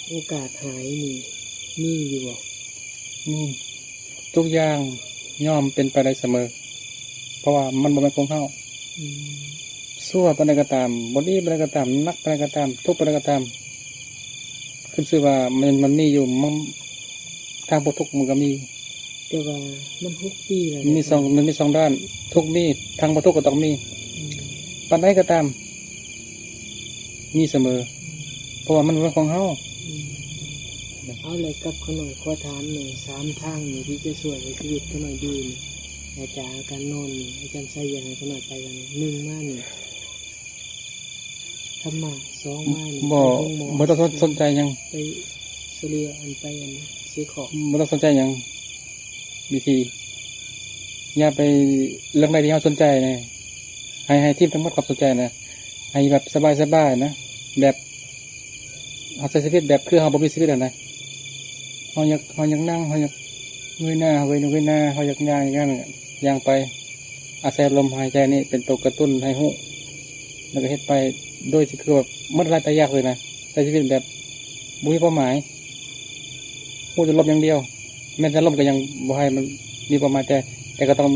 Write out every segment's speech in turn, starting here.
ໂອກາດຫາຍນີ້ມີຢູ່ບໍ່? ມີ. ທຸກຢ່າງຍ່ອມເປັນໄປໄດ້ສະເໝີ ເພາະວ່າມັນບໍ່ແມ່ນຂອງເຮົາ. ອືມ ຊົ່ວປານໃດກໍຕາມ, ບໍ່ດີປານໃດກໍຕາມ, ໜັກປານໃດກໍຕາມ, ທຸກປານໃດກໍຕາມ, ຂຶ້ນຊື່ວ່າມັນ, ມັນມີຢູ່, ມັນ, ທາງບໍ່ທຸກມັນກໍມີ. ແຕ່ວ່າມັນຫົກປີແລ້ວ ມັນມີສອງ, ມັນມີສອງດ້ານ, ທຸກມີ, ທາງບໍ່ທຸກກໍຕ້ອງມີ. ອືມ ປານໃດກໍຕາມ ມີສະເໝີ ເພາະວ່າມັນບໍ່ແມ່ນຂອງເຮົາ. ອືມ ເອົາ ແລ້ວກັບຂ້ານ້ອຍຂໍຖາມແດ່ ສາມທາງນີ້ທີ່ຈະຊ່ວຍໃຫ້ຊີວິດຂ້ານ້ອຍດີນີ້ ອາຈານ ການນອນນີ້ ອາຈານໄຊຢາກໃຫ້ຂ້ານ້ອຍໄປກັນ ໜຶ່ງມານີ້ ທຳມະ ສອງມານີ້ ບໍ່ ໄປໂຮງໝໍ ບໍ່ຕ້ອງສົນໃຈຫຍັງ ໄປສະເລຍ ອັນ ໄປອັນເສຍເຄາະ ບໍ່ຕ້ອງສົນໃຈຫຍັງ. ວິທີ ຢ່າໄປເລື່ອງໃດທີ່ເຮົາສົນໃຈນະ ໃຫ້, ໃຫ້ຖິ້ມທັງໝົດຄວາມສົນໃຈນະ ໃຫ້ແບບສະບາຍໆນະ ແບບເຮົາໃຊ້ຊີວິດແບບຄືເຮົາບໍ່ມີຊີວິດຫັ້ນນະ. ເຮົາຢາກ, ເຮົາຢາກນັ່ງ, ເຮົາຢາກເງີຍໜ້າ, ເຮົາຢາກເງີຍໜ້າ, ເຮົາຢາກຍ່າງ, ຍ່າງ, ຍ່າງໄປ. ອາໄສລົມຫາຍໃຈນີ້ເປັນຕົວກະຕຸ້ນໃຫ້ຮູ້ ແລ້ວກໍເຮັດໄປໂດຍທີ່ຄືວ່າໝົດຫຼາຍຕາຍຢາກເລີຍນະ. ໃຊ້ຊີວິດແບບບໍ່ມີເປົ້າໝາຍ ຮູ້ແຕ່ລົມຢ່າງດຽວ. ແມ່ນແຕ່ລົມກໍຍັງບໍ່ໃຫ້ມັນມີເປົ້າໝາຍ ແຕ່, ແຕ່ກໍຕ້ອງ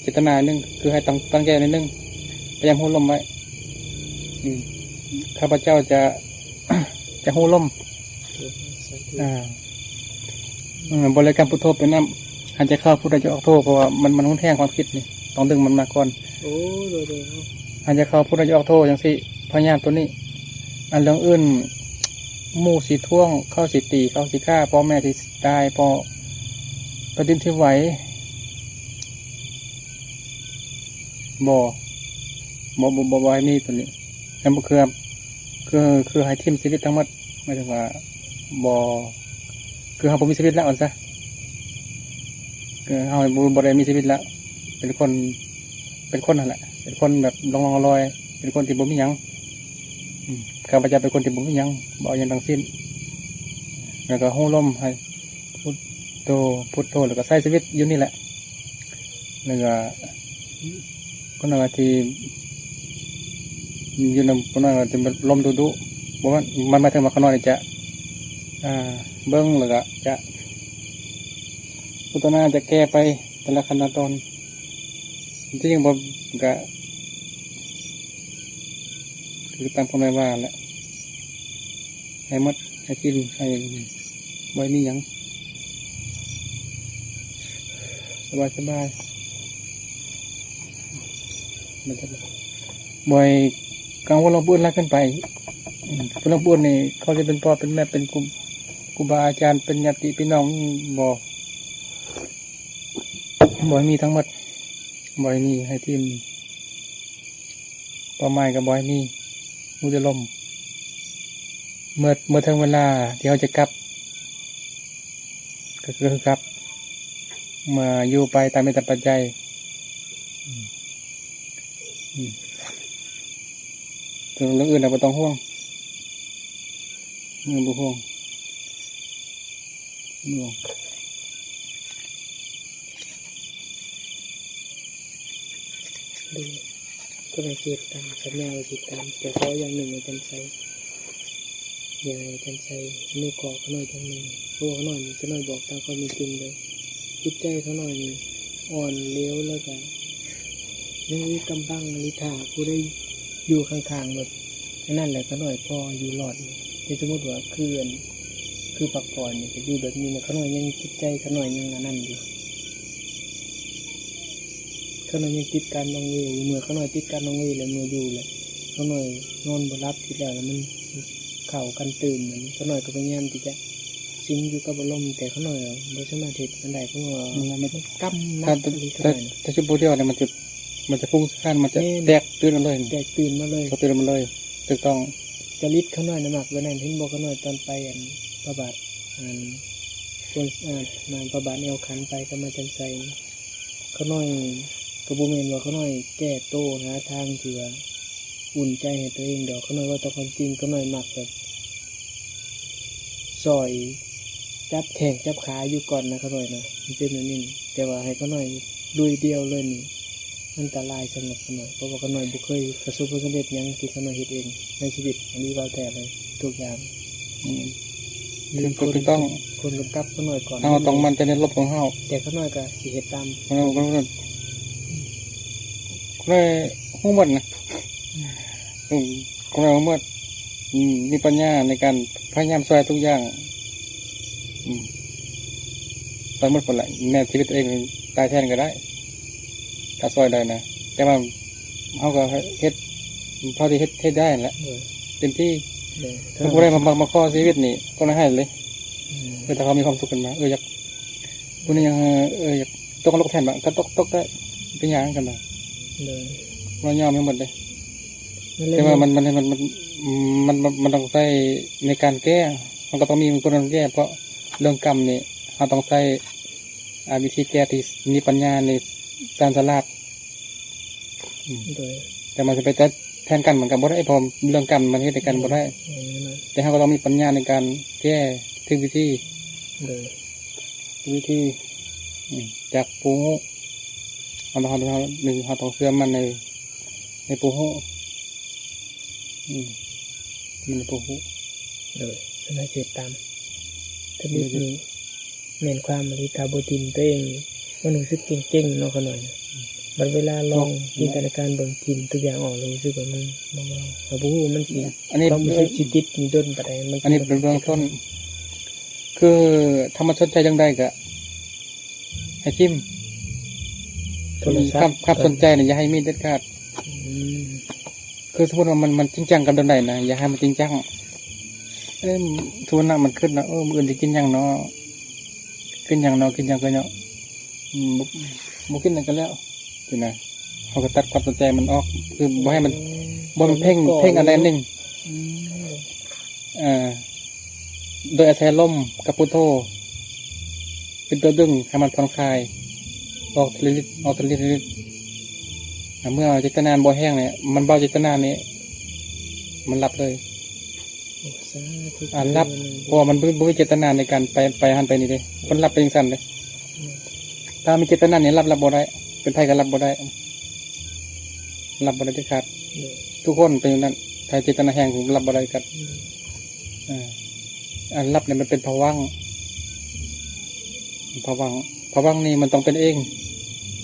ເຈດຕະນາໜຶ່ງ ຄືໃຫ້ຕັ້ງ, ຕັ້ງໃຈໜ້ອຍໜຶ່ງ ພະຍາຍາມຮູ້ລົມໄວ້. ອືມ ຂ້າພະເຈົ້າຈະ, ຈະຮູ້ລົມ. ສາທຸ ອ່າ ອືມ ບໍລິກຳພຸດໂທໄປນຳ ຫາຍໃຈເຂົ້າພຸດ ຫາຍໃຈອອກໂທ ເພາະວ່າມັນ, ມັນຮຸນແຮງຄວາມຄິດນີ້ ຕ້ອງດຶງມັນມາກ່ອນ. ໂອ້ ໂດຍ, ໂດຍ. ຫາຍໃຈເຂົ້າພຸດ ຫາຍໃຈອອກໂທ ຈັ່ງຊີ້ ພະຍາຍາມໂຕນີ້. ອັນເລື່ອງອື່ນ ໝູ່ຊິທ້ວງ, ເຂົາຊິຕີ, ເຂົາຊິຂ້າ, ພໍ່ແມ່ຊິຕາຍ, ພໍ່ແຜ່ນດິນຊິໄຫວ. ບໍ່, ບໍ່, ບໍ່, ບໍ່, ບໍ່ໃຫ້ມີໂຕນີ້. ແມ່ນບໍ່ເຄືອ ຄື, ຄືໃຫ້ຖິ້ມຊີວິດທັງໝົດ ໝາຍເຖິງວ່າ ບໍ່ ຄືເຮົາບໍ່ມີຊີວິດແລ້ວ ວ່າຊັ້ນຊະ. ຄືເຮົາບໍ່, ບໍ່ໄດ້ມີຊີວິດແລ້ວ ເປັນຄົນ, ເປັນຄົນຫັ້ນແຫຼະ ເປັນຄົນແບບລ່ອງໆລອຍໆ ເປັນຄົນທີ່ບໍ່ມີຫຍັງ. ອືມ ຂ້າພະເຈົ້າເປັນຄົນທີ່ບໍ່ມີຫຍັງ ບໍ່ເອົາຫຍັງທັງສິ້ນ ແລ້ວກໍຮູ້ລົມ ໃຫ້ ພຸດໂທ ພຸດໂທ ແລ້ວກໍໃຊ້ຊີວິດຢູ່ນີ້ແຫຼະ. ແລ້ວກໍຂ້ານ້ອຍທີ່ຢູ່ນຳຂ້ານ້ອຍທີ່ລົມດຸໆ ບໍ່ແມ່ນ, ມັນໝາຍເຖິງວ່າຂ້ານ້ອຍຈະ ອ່າ ເບິ່ງ ແລ້ວກໍຈະ ພັດທະນາ ຈະແກ້ໄປແຕ່ລະຂັ້ນຕອນ. ທີ່ຈິງບໍ່ ກໍຄືຕາມຄວາມໃນວ່າແຫຼະ ໃຫ້ໝົດ ໃຫ້ກິນ ໃຫ້ ບໍ່ໃຫ້ມີຫຍັງ ສະບາຍໆ ບໍ່ໃຫ້ກັງວົນເລື່ອງຜູ້ອື່ນຫຼາຍເກີນໄປ. ອືມ ເລື່ອງຜູ້ອື່ນນີ້ ເຂົາຈະເປັນພໍ່ເປັນແມ່ເປັນຄູ ຄູບາອາຈານ ເປັນຍາດຕິພີ່ນ້ອງ ບໍ່ ບໍ່ໃຫ້ມີທັງໝົດ ບໍ່ໃຫ້ມີ ໃຫ້ຖິ້ມ ເປົ້າໝາຍກໍບໍ່ໃຫ້ມີ ຮູ້ແຕ່ລົມ. ເມື່ອ, ເມື່ອເຖິງເວລາທີ່ເຮົາຈະກັບ ກໍຄືກັບ ເມື່ອຢູ່ໄປຕາມເຫດຕາມປັດໄຈ. ອືມ ອືມ ເລື່ອງອື່ນນະບໍ່ຕ້ອງຫ່ວງ ບໍ່ຫ່ວງ. ໂດຍ ກໍໄດ້ເຮັດຕາມສັນຍາໄວ້ຕິດຕາມ, ແຕ່ຂໍຢ່າງໜຶ່ງອາຈານໄຊ, ຢາກໃຫ້ອາຈານໄຊອະນຸເຄາະຂ້ານ້ອຍຢ່າງໜຶ່ງ, ເພາະວ່າຂ້ານ້ອຍນີ້ ຂ້ານ້ອຍບອກຕາມຄວາມເປັນຈິງເລີຍ, ຈິດໃຈຂ້ານ້ອຍນີ້ອ່ອນເຫຼວ ແລ້ວກໍຍັງມີກຳບັງ ຫຼື ຖ້າຜູ້ໃດຢູ່ຂ້າງໆແບບ ອັນນັ້ນແຫຼະ ຂ້ານ້ອຍພໍຢູ່ລອດ. ແຕ່ສົມມຸດວ່າຄືອັນ ຄືພັກຜ່ອນນີ້ ກໍຢູ່ແບບນີ້ນະ, ຂ້ານ້ອຍຍັງ ຈິດໃຈຂ້ານ້ອຍຍັງອັນນັ້ນຢູ່, ຂ້ານ້ອຍຍັງຕິດການນອງເວຢູ່. ເມື່ອຂ້ານ້ອຍຕິດການນອງເວແລ້ວ ເມື່ອຢູ່ແລ້ວ ຂ້ານ້ອຍນອນບໍ່ຫຼັບ, ຄິດແລ້ວ ແລ້ວມັນເຂົ້າກັນຕື່ມ. ຂ້ານ້ອຍກໍພະຍາຍາມທີ່ຈະສິງຢູ່ກັບອາລົມ, ແຕ່ຂ້ານ້ອຍບໍ່ສາມາດເຮັດອັນໃດ, ເພາະວ່າມັນກຳໜັກອີ່ຫຼີ. ຖ້າ ຖ້າ ຖ້າຊິບໍ່ເທື່ອນີ້ ມັນຈະ ມັນຈະຟຸ້ງສ້ານ, ມັນຈະ ແມ່ນ ແຕກຕື່ນມາເລີຍ, ແຕກຕື່ນມາເລີຍ, ແຕກຕື່ນມາເລີຍ. ຖືກຕ້ອງ. ຈະລິດຂ້ານ້ອຍນະມັກແບບນັ້ນ. ເຫັນບໍ່ ຂ້ານ້ອຍຕອນໄປອັນພະບາດ ອັນ ຄົນ ອັນ ມາພະບາດແອວຂັນໄປກັບມາຈັນໄຊ, ຂ້ານ້ອຍກໍບໍ່ແມ່ນວ່າຂ້ານ້ອຍແກ້ໂຕຫາທາງທີ່ວ່າອຸ່ນໃຈໃຫ້ຕົວເອງດອກ. ຂ້ານ້ອຍເວົ້າຕາມຄວາມຈິງ, ຂ້ານ້ອຍມັກແບບ ຊ່ອຍຈັບແຂ້ງຈັບຂາຢູ່ກ່ອນນະ ຂ້ານ້ອຍນະ, ມັນເປັນແນວນີ້. ແຕ່ວ່າໃຫ້ຂ້ານ້ອຍລຸຍດຽວເລີຍນີ້ ອັນຕະລາຍສຳລັບຂ້ານ້ອຍ, ເພາະວ່າຂ້ານ້ອຍບໍ່ເຄີຍປະສົບຜົນສຳເລັດຫຍັງທີ່ຂ້ານ້ອຍເຮັດເອງໃນຊີວິດ. ອັນນີ້ເວົ້າແທ້ເລີຍ ທຸກຢ່າງ. ອືມ. ຖືກຕ້ອງ ຄວນກັບຂ້ານ້ອຍກ່ອນ ເຮົາຕ້ອງໝັ້ນໃຈໃນລົມຂອງເຮົາ ແຕ່ຂ້ານ້ອຍກໍຊິເຮັດຕາມ ຂ້ານ້ອຍ ຂ້ານ້ອຍຮູ້ໝົດນະ ອືມ ອືມ ຂ້ານ້ອຍຮູ້ໝົດ ອືມ ມີປັນຍາໃນການພະຍາຍາມຊ່ວຍທຸກຢ່າງ ອືມ ໄປໝົດພຸ້ນແຫຼະ ແມ່ນຊີວິດຕົວເອງຕາຍແທນກໍໄດ້ ຖ້າຊ່ວຍໄດ້ນະ ແຕ່ວ່າເຮົາກໍເຮັດ ເທົ່າທີ່ເຮັດ ເຮັດໄດ້ຫັ້ນແຫຼະ ໂດຍ ເຕັມທີ່ ໂດຍ ຖ້າຜູ້ໃດມາ ມາ ມາຂໍຊີວິດນີ້ ກໍໃຫ້ເລີຍ ອືມ ເອີ ຖ້າເຂົາມີຄວາມສຸກຂຶ້ນມາ ເອີ ຢາກ ຜູ້ນີ້ຍັງ ເອີ ຢາກຕົກນະລົກແທນບາດ ກໍຕົກ ຕົກໄດ້ ເປັນຫຍັງກັນນະ ໂດຍ ເຮົາຍອມໃຫ້ໝົດເດ້ ແຕ່ວ່າມັນ ມັນ ມັນ ມັນ ມັນ ມັນ ມັນຕ້ອງໃຊ້ໃນການແກ້ ມັນກໍຕ້ອງມີຄົນແກ້ ເພາະເລື່ອງກຳນີ້ ເຮົາຕ້ອງໃຊ້ ອ່າ ວິທີແກ້ທີ່ມີປັນຍາໃນຊານສະຫຼາດ ອືມ ໂດຍ ແຕ່ມັນຊິໄປແທນກັນມັນກໍບໍ່ໄດ້ ເພາະເລື່ອງກຳມັນເຮັດໃຫ້ກັນບໍ່ໄດ້ ແມ່ນ ແຕ່ເຮົາກໍຕ້ອງມີປັນຍາໃນການແກ້ຖືກວິທີ ໂດຍ ຖືກວິທີ ອືມ ຈາກຜູ້ຮູ້ ເຮົາ ເຮົາ ເຮົາ ເຮົາຕ້ອງເຊື່ອໝັ້ນໃນ ໃນຜູ້ຮູ້ ອືມ ມັນຜູ້ຮູ້ ໂດຍ ເພິ່ນໃຫ້ເຮັດຕາມ ທຳອິດນີ້ແມ່ນຄວາມອີ່ຫຼີ ຖ້າບໍ່ຖິ້ມຕົວເອງ ມັນຮູ້ສຶກເກັ່ງໆເນາະ ຂະນ້ອຍ ອືມ ບັດເວລາລອງ ອືມ ຈິນຕະນາການເບິ່ງ ຖິ້ມທຸກຢ່າງອອກ ແລ້ວຮູ້ສຶກວ່າມັນ ມັນ ມັນ ເຮົາບໍ່ຮູ້ມັນຊິ ອັນນີ້ ຄວາມຮູ້ສຶກຊິຕິດນີ້ດົນປານໃດ ມັນ ອັນນີ້ເປັນເບື້ອງຕົ້ນ ຄືຖ້າມັນສົນໃຈເລື່ອງໃດກໍໃຫ້ຖິ້ມ ໂທລະສັບ ຄວາມ ຄວາມສົນໃຈນີ້ຢ່າໃຫ້ມີເດັດຂາດ ອືມ ຄືສົມມຸດວ່າມັນ ມັນຈິງຈັງກັບເລື່ອງໃດນະ ຢ່າໃຫ້ມັນຈິງຈັງ ເອີ ທຸກວັນນະ ມັນຄິດນະ ເອີ ມື້ອື່ນຊິກິນຫຍັງເນາະ ກິນຫຍັງເນາະ ກິນຫຍັງກໍເນາະ ອືມ ບໍ່ ບໍ່ກິນຫຍັງກໍແລ້ວ ຊີ້ນະ ເຮົາກໍຕັດຄວາມສົນໃຈມັນອອກ ຄືບໍ່ໃຫ້ມັນ ອືມ ບໍ່ໃຫ້ມັນເພງ ເພງອັນໃດອັນໜຶ່ງ ອືມ ເອີ ໂດຍອາໄສລົມກັບພຸດໂທ ເປັນຕົວດຶງໃຫ້ມັນຜ່ອນຄາຍ ອອກທີລະນິດ ອອກທີລະນິດ ອາ ເມື່ອເຈດຕະນາມັນບໍ່ແຮງນີ້ ມັນເບົາເຈດຕະນານີ້ ມັນຫຼັບເລີຍ ໂອ້ ສາທຸ ອາ ຫຼັບ ເພາະວ່າມັນບໍ່ ບໍ່ມີເຈດຕະນາໃນການໄປ ໄປຫັ້ນໄປນີ້ເດ້ ຄົນຫຼັບເປັນຈັ່ງຊັ້ນເດ້ ອືມ ຖ້າມີເຈດຕະນານີ້ ຫຼັບ ຫຼັບບໍ່ໄດ້ ເປັນໃຜກໍຫຼັບບໍ່ໄດ້ ຫຼັບບໍ່ໄດ້ເດັດຂາດ ໂດຍ ທຸກຄົນເປັນຢ່າງນັ້ນ ຖ້າເຈດຕະນາແຮງ ຫຼັບບໍ່ໄດ້ເດັດຂາດ ໂດຍ ເອີ ອັນຫຼັບນີ້ມັນເປັນພະວັງ ພະວັງ ພະວັງນີ້ມັນຕ້ອງເປັນເອງ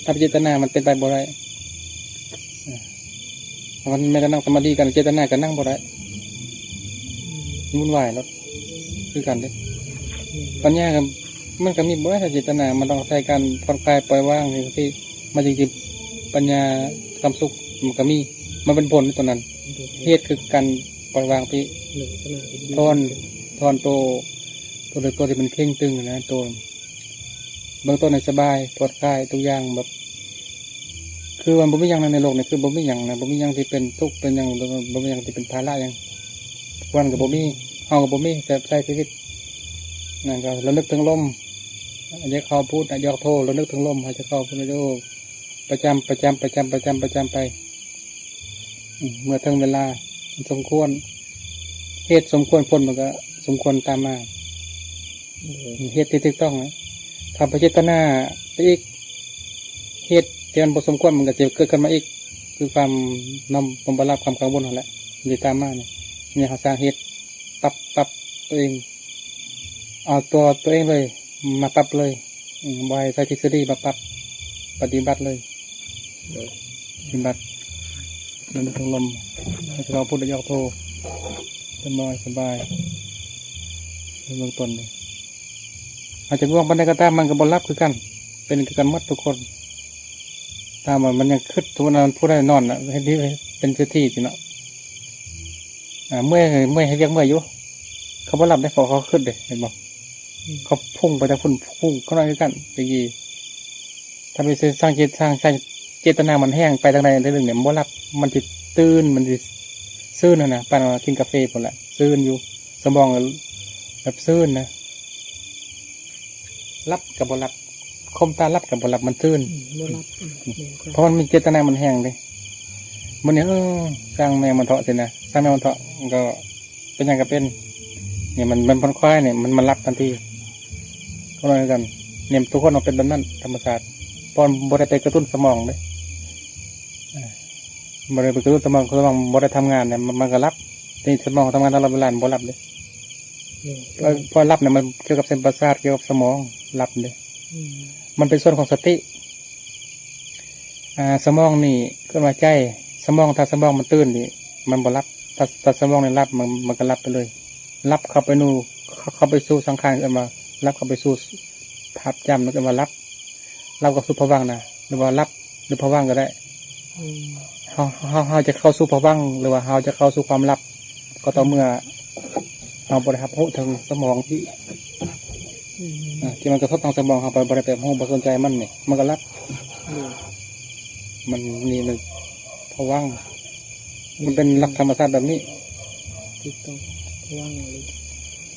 ຖ້າເປັນເຈດຕະນາມັນເປັນໄປບໍ່ໄດ້ ເອີ ມັນແມ້ແຕ່ນັ່ງສະມາທິກັນ ເຈດຕະນາກໍນັ່ງບໍ່ໄດ້ ວຸ່ນວາຍໂລດ ຄືກັນເດ້ ປັນຍາກໍ ມັນກໍມີບໍ່ໄດ້ ຖ້າເຈດຕະນາ ມັນຕ້ອງອາໄສການຜ່ອນຄາຍປ່ອຍວາງ ຈັ່ງຊີ້ ມັນຈຶ່ງຊິປັນຍາຄວາມສຸກ ມັນກໍມີ ມັນເປັນຜົນຕົວນັ້ນ ເຫດຄືການປ່ອຍວາງທີ່ ຖອນ ຖອນໂຕ ໂຕ ໂຕທີ່ມັນເຄັ່ງຕຶງນະ ໂຕ ເບື້ອງຕົ້ນໃຫ້ສະບາຍຜ່ອນຄາຍທຸກຢ່າງ ແບບ ຄືມັນບໍ່ມີຫຍັງໃນໂລກນີ້ ຄືບໍ່ມີຫຍັງນະ ບໍ່ມີຫຍັງທີ່ເປັນທຸກເປັນຫຍັງ ບໍ່ມີຫຍັງທີ່ເປັນພາລະຫຍັງ ຄວນກໍບໍ່ມີ ເຮົາກໍບໍ່ມີ ແຕ່ໃຊ້ຊີວິດນັ້ນກໍລະນຶກເຖິງລົມ ຫາຍໃຈເຂົ້າພຸດ ຫາຍໃຈອອກໂທ ລະນຶກເຖິງລົມ ຫາຍໃຈເຂົ້າພຸດ ຫາຍໃຈອອກ ປະຈຳ ປະຈຳ ປະຈຳ ປະຈຳ ປະຈຳໄປ ອືມ ເມື່ອເຖິງເວລາສົມຄວນ ເຫດສົມຄວນຜົນມັນກໍສົມຄວນຕາມມາ ເຮັດທີ່ຖືກຕ້ອງນະ ຖ້າບໍ່ເຈດຕະນາໄປອີກ ເຫດທີ່ມັນບໍ່ສົມຄວນມັນກໍຈະເກີດຂຶ້ນມາອີກ ຄືຄວາມນອນບໍ່ຫຼັບ ຄວາມກັງວົນຫັ້ນແຫຼະ ມັນຈະຕາມມານີ້ ນີ້ເຮົາສ້າງເຫດປັບ ປັບຕົວເອງ ເອົາຕົວ ຕົວເອງເລີຍ ມາປັບເລີຍ ອືມ ບໍ່ໃຫ້ໃຊ້ທິດສະດີມາປັບ ປະຕິບັດເລີຍ ໂດຍ ປະຕິບັດ ລົງເຖິງລົມ ໃຫ້ເຂົ້າພຸດ ອອກໂທ ສະບາຍ ສະບາຍ ໃນເບື້ອງຕົ້ນນີ້ ອາດຈະງ່ວງປານໃດກໍຕາມ ມັນກໍບໍ່ຫຼັບຄືກັນ ເປັນຄືກັນໝົດທຸກຄົນ ຖ້າວ່າມັນຍັງຄິດ ສົມມຸດວ່າຜູ້ໃດນອນນະ ເຮັດດີເປັນເສດຖີຊິເນາະ ອ່າ ເມື່ອຍ ເມື່ອຍ ເຮັດວຽກເມື່ອຍຢູ່ ເຂົາບໍ່ຫຼັບເດ້ ເຂົາ ເຂົາຄິດເດ້ ເຫັນບໍ່? ອືມ ເຂົາພຸ່ງໄປທາງພຸ້ນ ພຸ່ງເຂົ້າມາຄືກັນ ແຕ່ກີ້ ຖ້າໄປສ້າງເຈດ ສ້າງ ສ້າງເຈດຕະນາມັນແຮງໄປທາງໃດທາງໜຶ່ງນີ້ ມັນບໍ່ຫຼັບ ມັນຊິຕື່ນ ມັນຊິຊືນຫັ້ນນະ ປານວ່າກິນກາເຟພຸ້ນແຫຼະ ຊືນຢູ່ ສະໝອງແບບຊືນນະ ຫຼັບກໍບໍ່ຫຼັບ ຄົມຕາຫຼັບກໍບໍ່ຫຼັບ ມັນຊືນ ອືມ ບໍ່ຫຼັບ ອືມ ອືມ ແມ່ນຄວາມ ເພາະມັນມີເຈດຕະນາມັນແຮງເດ້ ມື້ນີ້ ເອີ ຊ່າງແມ່ງມັນເຖາະ ຊີ້ນະ ຊ່າງແມ່ງມັນເຖາະ ກໍເປັນຫຍັງກໍເປັນ ນີ້ມັນ ມັນຜ່ອນຄາຍນີ້ ມັນ ມັນຫຼັບທັນທີ ຄົນເຮົາຄືກັນ ນີ້ ທຸກຄົນຕ້ອງເປັນແບບນັ້ນ ທຳມະຊາດ ເພາະບໍ່ໄດ້ໄປກະຕຸ້ນສະໝອງເດ້ ເອີ ບໍ່ໄດ້ໄປກະຕຸ້ນສະໝອງ ສະໝອງບໍ່ໄດ້ທຳງານນີ້ ມັນ ມັນກໍຫຼັບ ແຕ່ສະໝອງທຳງານຕະຫຼອດເວລາ ມັນບໍ່ຫຼັບເດ້ ນີ້ ເພາະ ເພາະຫຼັບນີ້ມັນກ່ຽວກັບເສັ້ນປະສາດ ກ່ຽວກັບສະໝອງ ຫຼັບເດ້ ອືມ ມັນເປັນສ່ວນຂອງສະຕິ. ອ່າ ສະໝອງນີ້ເອີ້ນວ່າໃຈ ສະໝອງ ຖ້າສະໝອງມັນຕື່ນນີ້ ມັນບໍ່ຫຼັບ ຖ້າ ຖ້າສະໝອງນີ້ຫຼັບ ມັນ ມັນກໍຫຼັບໄປເລີຍ ຫຼັບເຂົ້າໄປສູ່ ເຂົ້າ ເຂົ້າໄປສູ່ສັງຂານ ເອີ້ນວ່າຫຼັບເຂົ້າໄປສູ່ພາບຈຳ ເອີ້ນວ່າຫຼັບ ຫຼັບເຂົ້າສູ່ພະວັງນະ ຫຼືວ່າຫຼັບ ຫຼືພະວັງກໍໄດ້ ອືມ ເຮົາ ເຮົາ ເຮົາຈະເຂົ້າສູ່ພະວັງ ຫຼືວ່າເຮົາຈະເຂົ້າສູ່ຄວາມຫຼັບ ກໍຕໍ່ເມື່ອເຮົາບໍ່ໄດ້ຮັບຮູ້ເຖິງສະໝອງທີ່ ອືມ ອ່າ ທີ່ມັນກະທົບທາງສະໝອງເຮົາໄປ ບໍ່ໄດ້ໄປຮູ້ ບໍ່ສົນໃຈມັນນີ້ ມັນກໍຫຼັບ ໂດຍ ມັນ ນີ້ມັນພະວັງ ມັນເປັນຫຼັກທຳມະຊາດແບບນີ້ ຖືກຕ້ອງ ພະວັງເລີຍ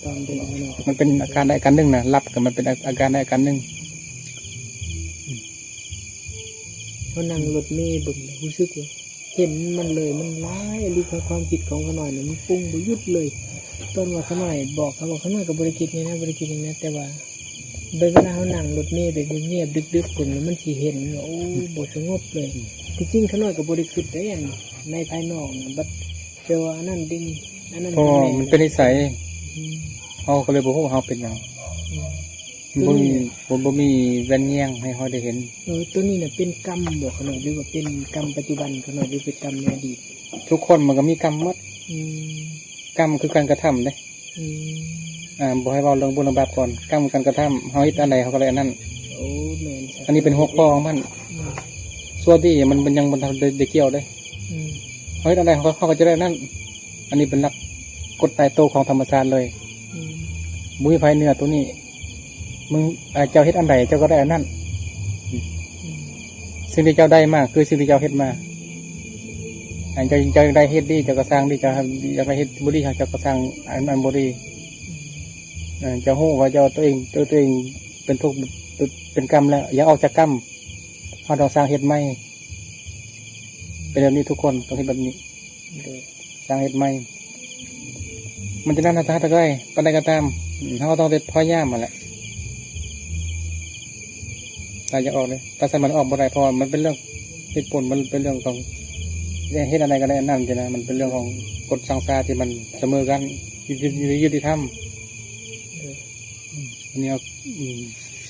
ຕອນເດີນເນາະ ມັນເປັນອາການໃດອາການໜຶ່ງນະ ຫຼັບກໍມັນເປັນອາ ອາການໃດອາການໜຶ່ງ ເຮົານັ່ງລົດເມເບິ່ງ ຮູ້ສຶກວ່າເຫັນມັນເລີຍ ມັນຫຼາຍອີ່ຫຼີ ຄວາມຄິດຂອງຂ້ານ້ອຍນີ້ມັນປຸງບໍ່ຢຸດເລີຍ. ຕອນວ່າຂ້ານ້ອຍບອກ ຂ້າບອກ ຂ້ານ້ອຍກໍບໍ່ໄດ້ຄິດຫຍັງນະ ບໍ່ໄດ້ຄິດຫຍັງນະ ແຕ່ວ່າເວລາເຮົານັ່ງລົດເມໄປງຽບໆ ດຶກໆ ເບິ່ງ ມັນຊິເຫັນວ່າ ໂອ້ ບໍ່ສະຫງົບເລີຍ. ທີ່ຈິງຂ້ານ້ອຍກໍບໍ່ໄດ້ຄິດໃດ ອັນ ໃນພາຍນອກນະ ບັດ ແຕ່ວ່າອັນນັ້ນເດ້ ອັນນັ້ນ ເພາະວ່າມັນເປັນນິໄສ ອືມ ເຮົາກໍເລີຍບໍ່ຮູ້ວ່າເຮົາເປັນຫຍັງ ອືມ ມັນບໍ່ມີ ໂຕນີ້ ບໍ່ ບໍ່ມີແວ່ນແຍງໃຫ້ເຮົາໄດ້ເຫັນ. ເອີ ໂຕນີ້ນະເປັນກຳບໍ່ຂະນ້ອຍ ຫຼືວ່າເປັນກຳປັດຈຸບັນຂະນ້ອຍ ຫຼືເປັນກຳໃນອະດີດ? ທຸກຄົນມັນກໍມີກຳໝົດ ອືມ ກຳຄືການກະທຳເດ້ ອືມ ອ່າ ບໍ່ໃຫ້ເວົ້າເລື່ອງບຸນເລື່ອງບາບກ່ອນ ກຳຄືການກະທຳ ເຮົາເຮັດອັນໃດເຮົາກໍໄດ້ອັນນັ້ນ. ໂອ້ ແມ່ນ ອັນນີ້ເປັນຫົວຂໍ້ຂອງມັນ ອືມ ຊົ່ວດີມັນ ມັນຍັງບໍ່ທັນໄດ້ ໄດ້ກ່ຽວເດ້ ອືມ ເຮົາເຮັດອັນໃດເຮົາກໍ ເຮົາກໍຈະໄດ້ອັນນັ້ນ. ອັນນີ້ເປັນຫຼັກກົດຕາຍໂຕຂອງທຳມະຊາດເລີຍ ອືມ ບໍ່ມີໃຜເໜືອໂຕນີ້ ມຶງ ເຈົ້າເຮັດອັນໃດເຈົ້າກໍໄດ້ອັນນັ້ນ ອືມ ສິ່ງທີ່ເຈົ້າໄດ້ມາຄືສິ່ງທີ່ເຈົ້າເຮັດມາ ອັນເຈົ້າ ເຈົ້າຢາກໄດ້ເຮັດດີ ເຈົ້າກໍສ້າງດີ ເຈົ້າຢາກໄດ້ເຮັດບໍ່ດີ ເຈົ້າກໍສ້າງອັນ ອັນບໍ່ດີ ເຈົ້າຮູ້ວ່າເຈົ້າ ຕົວເອງ ຕົວ ຕົວເອງເປັນທຸກ ເປັນກຳແລ້ວ ຢາກອອກຈາກກຳ ເຮົາຕ້ອງສ້າງເຮັດໃໝ່ ເປັນແບບນີ້ ທຸກຄົນຕ້ອງເຮັດແບບນີ້ ໂດຍ ສ້າງເຮັດໃໝ່. ມັນຈະນັ້ນ ຖ້າ ຖ້າ ຖ້າໄດ້ປານໃດກໍຕາມ ເຮົາກໍຕ້ອງໄດ້ພະຍາຍາມຫັ້ນແຫຼະ ຖ້າຢາກອອກເດ້ ຖ້າຊັ້ນມັນອອກບໍ່ໄດ້ ເພາະວ່າມັນເປັນເລື່ອງເຫດຜົນ ມັນເປັນເລື່ອງຂອງ ເຮັດອັນໃດກໍໄດ້ອັນນັ້ນຊີ້ນະ ມັນເປັນເລື່ອງຂອງກົດສັງສາທີ່ມັນສະເໝີກັນ ຍຸ ຍຸ ຍຸ ຍຸຕິທຳ ເອີ ອັນນີ້ເຮົາ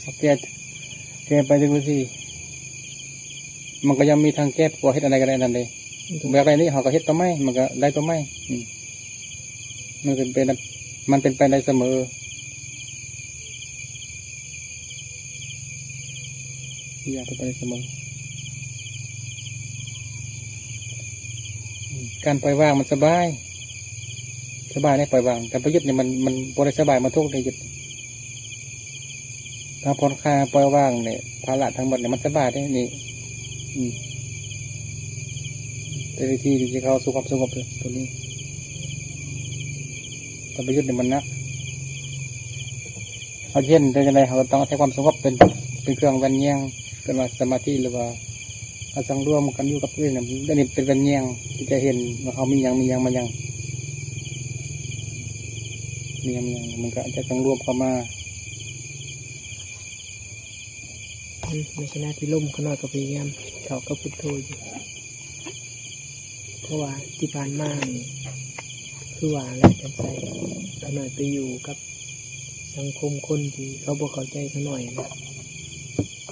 ເຮົາແກ້ ແກ້ໄປຈັ່ງຊີ້ ມັນກໍຍັງມີທາງແກ້ ເພາະວ່າເຮັດອັນໃດກໍໄດ້ອັນນັ້ນເດ້ ບໍ່ຢາກໄດ້ນີ້ ເຮົາກໍເຮັດຕົວໃໝ່ ມັນກໍໄດ້ຕົວໃໝ່ ອືມ ມັນເປັນໄປ ມັນເປັນໄປໄດ້ສະເໝີ ຢາກເປັນໄປໄດ້ສະເໝີ ການປ່ອຍວາງມັນສະບາຍ ສະບາຍໃດ໋ ປ່ອຍວາງ ການປະຍຸດນີ້ມັນ ມັນບໍ່ໄດ້ສະບາຍ ມັນທຸກໃດ໋ ຢຸດ ຖ້າຜ່ອນຄາຍ ປ່ອຍວາງນີ້ ພາລະທັງໝົດນີ້ມັນສະບາຍເດ້ນີ້ ອືມ ເປັນວິທີທີ່ຈະເຂົ້າສູ່ຄວາມສະຫງົບໂຕນີ້ ການປະຍຸດນີ້ມັນໜັກ ເຮົາຈະເຫັນໄດ້ຈັ່ງໃດ ເຮົາກໍຕ້ອງໃຊ້ຄວາມສະຫງົບເປັນ ເປັນເຄື່ອງແວ່ນແຍງ ເອີ້ນວ່າສະມາທິ ຫຼືວ່າ ເຮົາສັງລວມກັນຢູ່ກັບຕົວເອງນະ ອັນນີ້ເປັນແວ່ນແຍງທີ່ຈະເຫັນວ່າເຮົາມີຫຍັງ ມີຫຍັງມາຫຍັງ ມີຫຍັງມາຫຍັງ ມັນກໍຈະສັງລວມເຂົ້າມາ. ອືມ ໃນຂະນະທີ່ລົມ ຂ້ານ້ອຍກໍພະຍາຍາມເຂົ້າກັບພຸດໂທຢູ່ ເພາະວ່າທີ່ຜ່ານມານີ້ ຄືວ່າແຫຼະ ຈັ່ງໃດ ຂ້ານ້ອຍໄປຢູ່ກັບ ສັງຄົມຄົນທີ່ເຂົາບໍ່ເຂົ້າໃຈຂ້ານ້ອຍນະ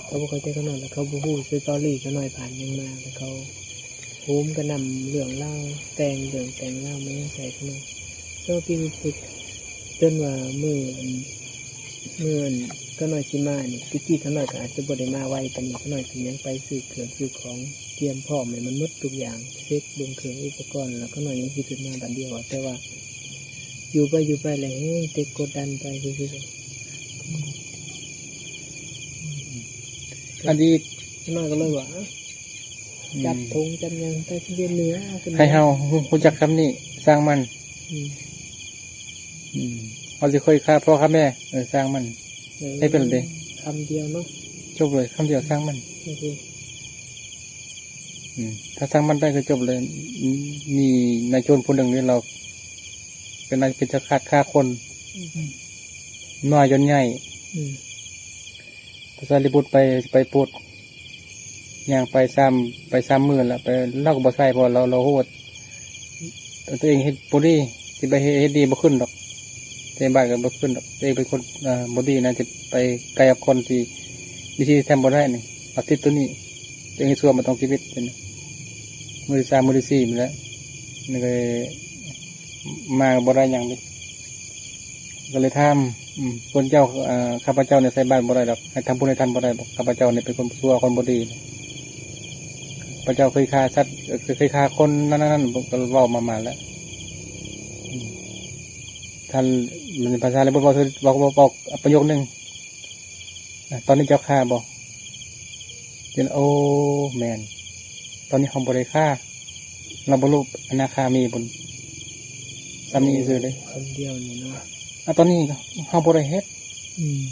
ເຂົາບໍ່ເຂົ້າໃຈຂ້ານ້ອຍ ແລ້ວເຂົາບໍ່ຮູ້ສະຕໍຣີຂ້ານ້ອຍຜ່ານຫຍັງມາ ແລ້ວເຂົາໂຫມກະໜ່ຳເລື່ອງລາວ ແຕ່ງເລື່ອງແຕ່ງລາວມາໃສ່ຂ້ານ້ອຍ ເຈົ້າທີ່ຮູ້ສຶກ ຈົນວ່າມື້ ມື້ຂ້ານ້ອຍຊິມານີ້ ແຕ່ກີ້ຂ້ານ້ອຍກໍອາດຈະບໍ່ໄດ້ມາໄວປານນີ້ ຂ້ານ້ອຍກໍຍັງໄປຊື້ເຄື່ອງຊື້ຂອງ ກຽມພ້ອມໃຫ້ມັນໝົດທຸກຢ່າງ ເຊັກເບິ່ງເຄື່ອງອຸປະກອນ ແລ້ວຂ້ານ້ອຍຍັງຊິຂຶ້ນມາບາດດຽວ ແຕ່ວ່າ ຢູ່ໄປຢູ່ໄປແລ້ວແຮງເຕັກກົດດັນໄປຊື່ໆ ອະດີດ ນ້ອຍກໍເລີຍວ່າ ອືມ ຈັດຖົງຈັດຫຍັງໄປຊິເປັນເໜືອ ໃຫ້ເຮົາຮູ້ ຮູ້ຈັກຄຳນີ້ ຊ່າງມັນ ອືມ ອືມ ເຮົາຊິຄ່ອຍຂ້າພໍ່ຂ້າແມ່ ເອີ ຊ່າງມັນ ເອີ ໃຫ້ເປັນເດ້ ຄຳດຽວເນາະ ຈົບເລີຍ ຄຳດຽວ ຊ່າງມັນ ໂອເຄ ອືມ ຖ້າຊ່າງມັນໄດ້ກໍຈົບເລີຍ ມີນາຍໂຈນຜູ້ໜຶ່ງນີ້ລາວເປັນນາຍ ເປັນຊະຄາດຂ້າຄົນ ອືມ ນ້ອຍຈົນໃຫຍ່ ອືມ ພະສາລີບຸດໄປ ໄປໂພດ ຍ່າງໄປສາມ ໄປສາມມື້ແລ້ວ ໄປ ລາວກໍບໍ່ໃສ່ ເພາະວ່າລາວ ລາວຮູ້ວ່າຕົວເອງເຮັດບໍ່ດີ ຊິໄປເຮັດ ເຮັດດີບໍ່ຂຶ້ນດອກ ໃນບ້ານກໍບໍ່ຂຶ້ນດອກ. ຕົວເອງເປັນຄົນ ເອີ ບໍ່ດີນະ ຈະໄປໃກ້ກັບຄົນທີ່ມີຊີວິດແທນບໍ່ໄດ້ນີ້. ເອົາຕິດຕົວນີ້ ຕົວເອງຊົ່ວມາຕະຫຼອດຊີວິດ ເປັນມື້ທີສາມ ມື້ທີສີ່ນີ້ແຫຼະ. ນີ້ກໍເລີຍມາກໍບໍ່ໄດ້ຫຍັງເດ້ ກໍເລີຍຖາມ ອືມ ເພິ່ນເຈົ້າ ເອີ ຂ້າພະເຈົ້ານີ້ໃສ່ບາດບໍ່ໄດ້ດອກ ໃຫ້ທຳບຸນໃຫ້ທ່ານບໍ່ໄດ້ບໍ? ຂ້າພະເຈົ້ານີ້ເປັນຄົນຊົ່ວ ຄົນບໍ່ດີ. ພະເຈົ້າເຄີຍຂ້າສັດ ເຄີຍຂ້າຄົນນັ້ນໆ ກໍເວົ້າມາໆແຫຼະ. ອືມ ທ່ານ ພາສາລາວເວົ້າ ເວົ້າ ເວົ້າປະໂຫຍກໜຶ່ງ ອາ ຕອນນີ້ເຈົ້າຂ້າບໍ່? ເປັນ ໂອ້ ແມ່ນ ຕອນນີ້ເຮົາບໍ່ໄດ້ຂ້າ ເຮົາບໍ່ຮູ້ອະນາຄາມີບຸນ ສ່ຳນີ້ຊື່ເດ້ ຄົນດຽວນີ້ເນາະ. ອາ ຕອນນີ້ເຮົາບໍ່ໄດ້ເຮັດ ອືມ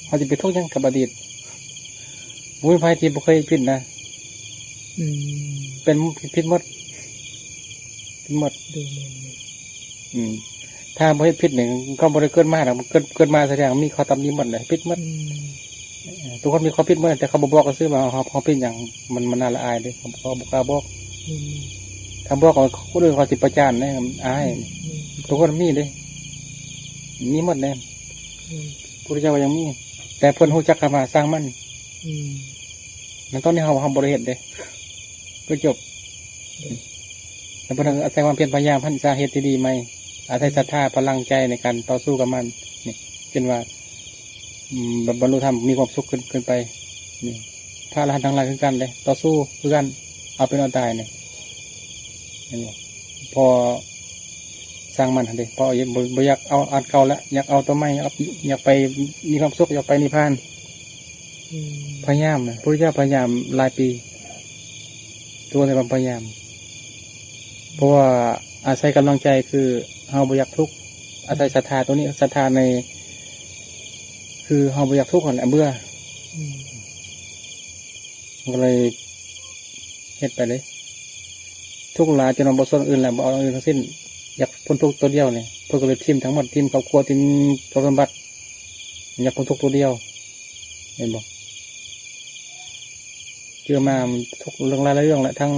ເຮົາຊິໄປທຸກຫຍັງກັບອະດີດ? ບໍ່ມີໃຜທີ່ບໍ່ເຄີຍຜິດນະ ອືມ ເປັນ ຜິດໝົດ ຜິດໝົດ ໂດຍ ແມ່ນໆ ອືມ ຖ້າບໍ່ເຮັດຜິດນີ້ ກໍບໍ່ໄດ້ເກີດມາດອກ ເກີດ ເກີດມາສະແດງມີຂໍ້ຕຳໜິໝົດເລີຍ ຜິດໝົດ ອືມ ເອີ ທຸກຄົນມີຂໍ້ຜິດໝົດ ແຕ່ເຂົາບໍ່ບອກຊື່ວ່າເຮົາ ເຮົາຜິດຫຍັງ ມັນ ມັນໜ້າລະອາຍເດ້ ເຂົາ ເຂົາບໍ່ກ້າບອກ ອືມ ຖ້າບອກ ຄົນອື່ນເຂົາຊິປະຈານເດ້ ອາຍ ອືມ ທຸກຄົນມີເດ້ ມີໝົດເດ້ ອືມ ພຸດທະເຈົ້າກໍຍັງມີ ແຕ່ເພິ່ນຮູ້ຈັກຄຳວ່າຊ່າງມັນ ອືມ ແລ້ວຕອນນີ້ເຮົາ ເຮົາບໍ່ໄດ້ເຮັດເດ້ ກໍຈົບ ອືມ ແລ້ວເພິ່ນອາໄສຄວາມພຽນພະຍາຍາມ ຫັນສາເຫດທີ່ດີໃໝ່ ອາໄສສັດທາພະລັງໃຈໃນການຕໍ່ສູ້ກັບມັນ ນີ້ ເຊັ່ນວ່າ ອືມ ບັນ ບັນລຸທຳ ມີຄວາມສຸກຂຶ້ນ ຂຶ້ນໄປ ນີ້ ພະອະລະຫັນທັງຫຼາຍຄືກັນເດ້ ຕໍ່ສູ້ຄືກັນ ເອົາເປັນເອົາຕາຍນີ້ ເຫັນບໍ່? ພໍຊ່າງມັນຫັ້ນເດ້ ພໍບໍ່ ບໍ່ຢາກເອົາອັນເກົ່າລະ ຢາກເອົາຕົວໃໝ່ ຢາກ ຢາກໄປມີຄວາມສຸກ ຢາກໄປນິບພານ ອືມ ພະຍາຍາມນະ ພະພຸດທະເຈົ້າພະຍາຍາມຫຼາຍປີ ຕົວໃນຄວາມພະຍາຍາມ ເພາະວ່າອາໄສກຳລັງໃຈ ຄືເຮົາບໍ່ຢາກທຸກ ອາໄສສັດທາຕົວນີ້ ສັດທາໃນ ຄືເຮົາບໍ່ຢາກທຸກຫັ້ນແຫຼະ ເບື່ອ ອືມ ກໍເລີຍເຮັດໄປເລີຍ ທຸກຫຼາຍຈົນວ່າບໍ່ສົນອື່ນແລ້ວ ບໍ່ເອົາອັນອື່ນທັງສິ້ນ ຢາກພົ້ນທຸກຕົວດຽວນີ້ ເພິ່ນກໍເລີຍຖິ້ມທັງໝົດ ຖິ້ມຄອບຄົວ ຖິ້ມຊັບສົມບັດ ຢາກພົ້ນທຸກຕົວດຽວ ເຫັນບໍ່? ເຈີມາທຸກເລື່ອງຫຼາຍໆເລື່ອງແຫຼະ ທັງ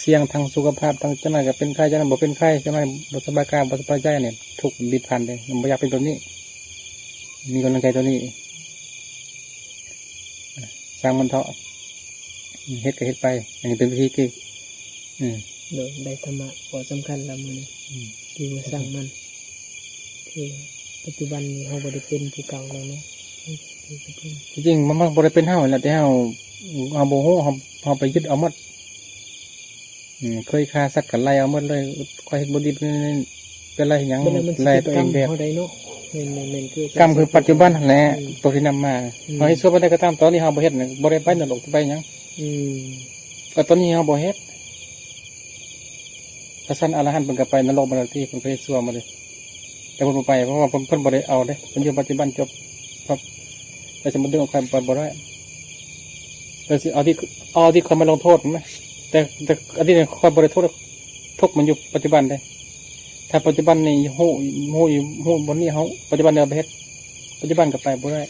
ສ່ຽງ ທັງສຸຂະພາບ ທັງຈັ່ງໃດກໍເປັນໄຂ້ ຈັ່ງນັ້ນບໍ່ເປັນໄຂ້ ຈັ່ງໃດບໍ່ສະບາຍກາຍ ບໍ່ສະບາຍໃຈນີ້ ທຸກດິບພັນເດ້ ບໍ່ຢາກເປັນແບບນີ້ ມີກຳລັງໃຈຕົວນີ້ ຊ່າງມັນເຖາະ ເຮັດກໍເຮັດໄປ ອັນນີ້ເປັນວິທີທີ່ ອືມ ໂດຍ ໄດ້ທຳມະ ຂໍ້ສຳຄັນລະມື້ນີ້ ອືມ ທີ່ວ່າຊ່າງມັນ ຄືປັດຈຸບັນນີ້ເຮົາບໍ່ໄດ້ເປັນຄືເກົ່າແລ້ວເນາະ ທີ່ຈິງມັນ ມັນບໍ່ໄດ້ເປັນເຮົາແຫຼະ ແຕ່ເຮົາ ເຮົາບໍ່ຮູ້ ເຮົາ ເຮົາໄປຍຶດເອົາໝົດ ອືມ ເຄີຍຂ້າສັດກໍໄລ່ເອົາໝົດເລີຍ ຂ້ອຍເຮັດບໍ່ດີ ເປັນໄລ່ຫຍັງ ໄລ່ຕົວເອງແບບ ແມ່ນໆໆ ຄືກຳຄືປັດຈຸບັນຫັ້ນແຫຼະ ອືມ ຕົວທີ່ນຳມາ ອືມ ເຮົາເຮັດຊົ່ວປານໃດກໍຕາມ ຕອນນີ້ເຮົາບໍ່ເຮັດ ບໍ່ໄດ້ໄປນະລົກ ໄປຫຍັງ ອືມ ກໍຕອນນີ້ເຮົາບໍ່ເຮັດ ຖ້າຊັ້ນອະລະຫັນເພິ່ນກໍໄປນະລົກໝົດແລ້ວຕິ ເພິ່ນກໍເຮັດຊົ່ວໝົດເລີຍ ແຕ່ເພິ່ນບໍ່ໄປ ເພາະວ່າເພິ່ນ ເພິ່ນບໍ່ໄດ້ເອົາເດ້ ເພິ່ນຢູ່ປັດຈຸບັນຈົບ ແລ້ວຊິມາດຶງເອົາຂ້ອຍໄປບໍ່ໄດ້ ແລ້ວຊິເອົາທີ່ ເອົາທີ່ຂ້ອຍມາລົງໂທດແມ່ນ ແຕ່ ແຕ່ອັນນີ້ຂ້ອຍບໍ່ໄດ້ໂທດ ທຸກມັນຢູ່ປັດຈຸບັນເດ້ ຖ້າປັດຈຸບັນນີ້ຮູ້ ຮູ້ຢູ່ ຮູ້ບ່ອນນີ້ເຮົາ ປັດຈຸບັນນີ້ເຮົາໄປເຮັດ ປັດຈຸບັນກໍໄປບໍ່ໄດ້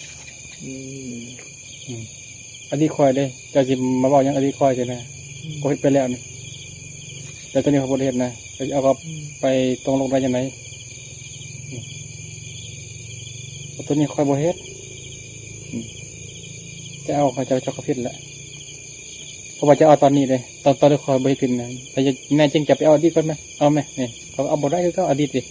ອືມ ອືມ ອະດີດຂ້ອຍເດ້ ເຈົ້າຊິມາເວົ້າຫຍັງອະດີດຂ້ອຍຊີ້ນະ ອືມ ຂ້ອຍເຮັດໄປແລ້ວນີ້ ແຕ່ຕອນນີ້ຂ້ອຍບໍ່ໄດ້ເຮັດນະ ເຈົ້າຊິເອົາກັບ ອືມ ໄປຕົກລົງໄດ້ຈັ່ງໃດ ອືມ ເພາະຕອນນີ້ຂ້ອຍບໍ່ເຮັດ ອືມ ເຈົ້າເອົາ ເຈົ້າ ເຈົ້າກໍຜິດແຫຼະ ເພາະວ່າເຈົ້າເອົາຕອນນີ້ເດ້ ຕອນ ຕອນທີ່ຂ້ອຍບໍ່ເຮັດຜິດນະ ແຕ່ແນ່ຈິງເຈົ້າໄປເອົາອະດີດກ່ອນແມ ເອົາແມ ນີ້ ເຂົາເອົາບໍ່ໄດ້ຄືເກົ່າອະດີດນີ້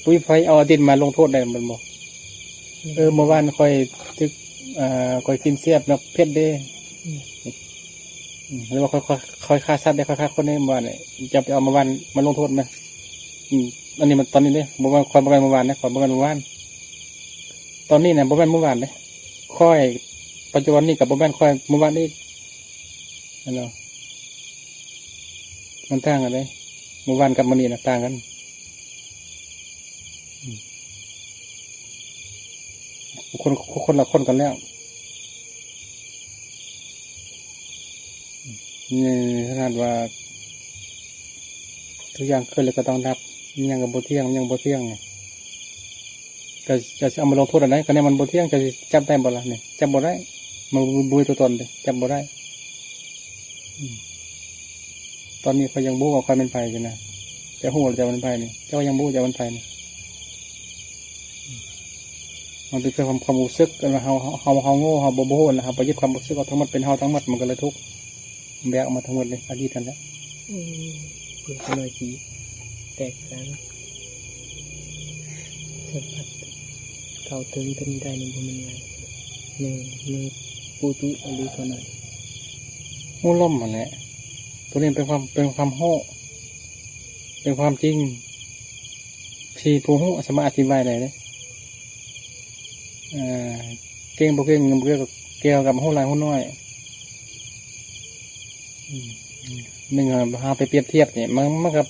ບໍ່ມີໃຜເອົາອະດີດມາລົງໂທດໄດ້ແມ່ນບໍ່? ອືມ ເອີ ເມື່ອວານຂ້ອຍຖືກ ເອີ ຂ້ອຍກິນແຊບນະ ເຜັດເດ້ ອືມ ອືມ ຫຼືວ່າຂ້ອຍ ຂ້ອຍ ຂ້ອຍຂ້າສັດເດ້ ຂ້ອຍຂ້າຄົນເດ້ ເມື່ອວານນີ້ ເຈົ້າໄປເອົາມາວານ ມາລົງໂທດນະ ອືມ ອັນນີ້ມັນຕອນນີ້ເດ້ ບໍ່ແມ່ນ ຂ້ອຍບໍ່ແມ່ນເມື່ອວານເດ້ ຂ້ອຍບໍ່ແມ່ນເມື່ອວານ ຕອນນີ້ນະ ບໍ່ແມ່ນເມື່ອວານເດ້ ຂ້ອຍປັດຈຸບັນນີ້ກໍບໍ່ແມ່ນຂ້ອຍເມື່ອວານອີກ ແມ່ນບໍ່? ມັນຕ່າງກັນເດ້ ມື້ວານກັບມື້ນີ້ນະຕ່າງກັນ ອືມ ຄົນ ຄົນລະຄົນກັນແລ້ວ ນີ້ຂະໜາດວ່າ ທຸກຢ່າງເກີດແລ້ວກໍຕ້ອງດັບ ມີຫຍັງກໍບໍ່ທ່ຽງ ມີຫຍັງບໍ່ທ່ຽງ ເຈົ້າ ເຈົ້າຊິເອົາມາລົງໂທດອັນໃດ? ກໍແນວມັນບໍ່ທ່ຽງ ເຈົ້າຊິຈັບໄດ້ບໍ່ລະນີ້? ຈັບບໍ່ໄດ້ ມັນບໍ່ມີຕົວຕົນເດ້ ຈັບບໍ່ໄດ້ ອືມ ຕອນນີ້ຂ້ອຍຍັງບໍ່ຮູ້ວ່າຂ້ອຍແມ່ນໃຜຊີ້ນະ ເຈົ້າຮູ້ແລ້ວເຈົ້າແມ່ນໃຜນີ້ ເຈົ້າຍັງບໍ່ຮູ້ເຈົ້າແມ່ນໃຜນີ້ ມັນເປັນເລື່ອງຂອງຄວາມ ຄວາມຮູ້ສຶກ ເຮົາ ເຮົາ ເຮົາ ເຮົາໂງ່ ເຮົາບໍ່ ບໍ່ຮູ້ນະ ເຮົາໄປຍຶດຄວາມຮູ້ສຶກເອົາທັງໝົດ ເປັນເຮົາທັງໝົດ ມັນກໍເລີຍທຸກ ແບກອອກມາທັງໝົດເລີຍ ອະດີດຫັ້ນແຫຼະ. ອືມ ເພິ່ນກໍໜ້ອຍຊິແຕກສານ ສາມາດເຂົ້າເຖິງເພິ່ນໄດ້ນີ້ບໍ່ແມ່ນງ່າຍ ຍັງ ຍັງປູຕຸອີ່ຫຼີກວ່ານັ້ນ. ຮູ້ລົມຫັ້ນແຫຼະ ໂຕນີ້ເປັນຄວາມ ເປັນຄວາມຮູ້ ເປັນຄວາມຈິງ ທີ່ຜູ້ຮູ້ສາມາດອະທິບາຍໄດ້ເດ້. ເອີ ເກັ່ງບໍ່ເກັ່ງ ບໍ່ກ່ຽວກັບຮູ້ຫຼາຍຮູ້ໜ້ອຍ. ອືມ ໜຶ່ງ ເຮົາໄປປຽບທຽບນີ້ ມັນ ມັນກໍ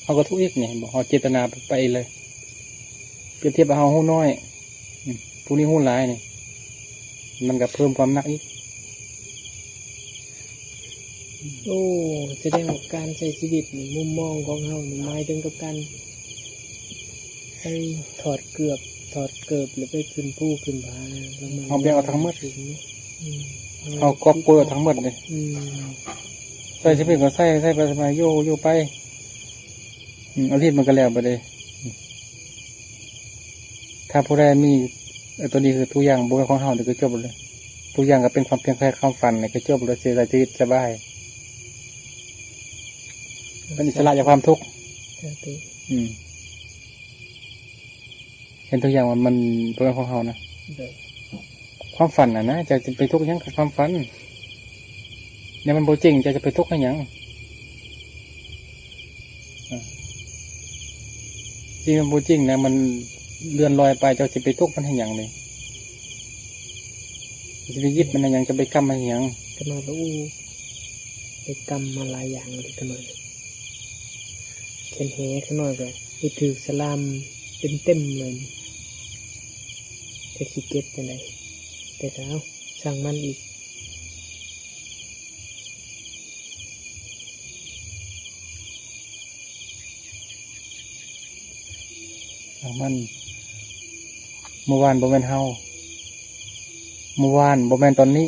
ເຮົາກໍທຸກອີກນີ້ ເຫັນບໍ່? ເຮົາເຈດຕະນາໄປເລີຍ ປຽບທຽບວ່າເຮົາຮູ້ໜ້ອຍ ອືມ ຜູ້ນີ້ຮູ້ຫຼາຍນີ້ ມັນກໍເພີ່ມຄວາມໜັກອີກ. ໂອ້ ສະແດງວ່າການໃຊ້ຊີວິດນີ້ ມຸມມອງຂອງເຮົານີ້ ໝາຍເຖິງກັບການໃສ່ຖອດເກືອບ ຖອດເກີບ ແລ້ວໄປຂຶ້ນພູຂຶ້ນຜາ ເຮົາແບກເອົາທັງໝົດ ອືມ ເຮົາກອບໂກຍເອົາທັງໝົດເດ້. ອືມ ໃສ່ຊີວິດກໍໃສ່ ໃສ່ໄປ ໃສ່ມາ ຢູ່ ຢູ່ໄປ ອືມ ອາທິດມັນກໍແລ້ວໄປເດ້. ຖ້າຜູ້ໃດມີ ເອີ ໂຕນີ້ຄືທຸກຢ່າງບໍ່ແມ່ນຂອງເຮົາ ນີ້ຄືຈົບເລີຍ. ທຸກຢ່າງກໍເປັນຄວາມພຽງແຄ່ຄວາມຝັນ ນີ້ຄືຈົບເລີຍ ເສຍໃຈຊີວິດສະບາຍ ເປັນອິດສະຫຼະຈາກຄວາມທຸກ. ສາທຸ ອືມ ເຫັນທຸກຢ່າງວ່າມັນບໍ່ແມ່ນຂອງເຮົານະ. ໂດຍ ຄວາມຝັນຫັ້ນນະ ເຈົ້າຈະໄປທຸກຫຍັງກັບຄວາມຝັນ? ແນວມັນບໍ່ຈິງ ເຈົ້າຈະໄປທຸກໃຫ້ຫຍັງ? ອາ ສິ່ງທີ່ມັນບໍ່ຈິງນະ ມັນເລື່ອນລອຍໄປ ເຈົ້າຊິໄປທຸກມັນໃຫ້ຫຍັງເດ? ເຈົ້າຊິໄປຍຶດມັນໃຫ້ຫຍັງ? ເຈົ້າໄປກຳມັນໃຫ້ຫຍັງ? ຂະນ້ອຍກໍ ໂອ້ ໄປກຳມາຫຼາຍຢ່າງເລີຍ ຂະນ້ອຍ ແຂນແຫ ຂະນ້ອຍກໍໄປຖືກສະຫຼາມເຕັມໆເລີຍ ຈັກຊິເກັບຈັ່ງໃດ ແຕ່ກໍເອົາ ຊ່າງມັນອີກ. ຊ່າງມັນ ເມື່ອວານບໍ່ແມ່ນເຮົາ ເມື່ອວານບໍ່ແມ່ນຕອນນີ້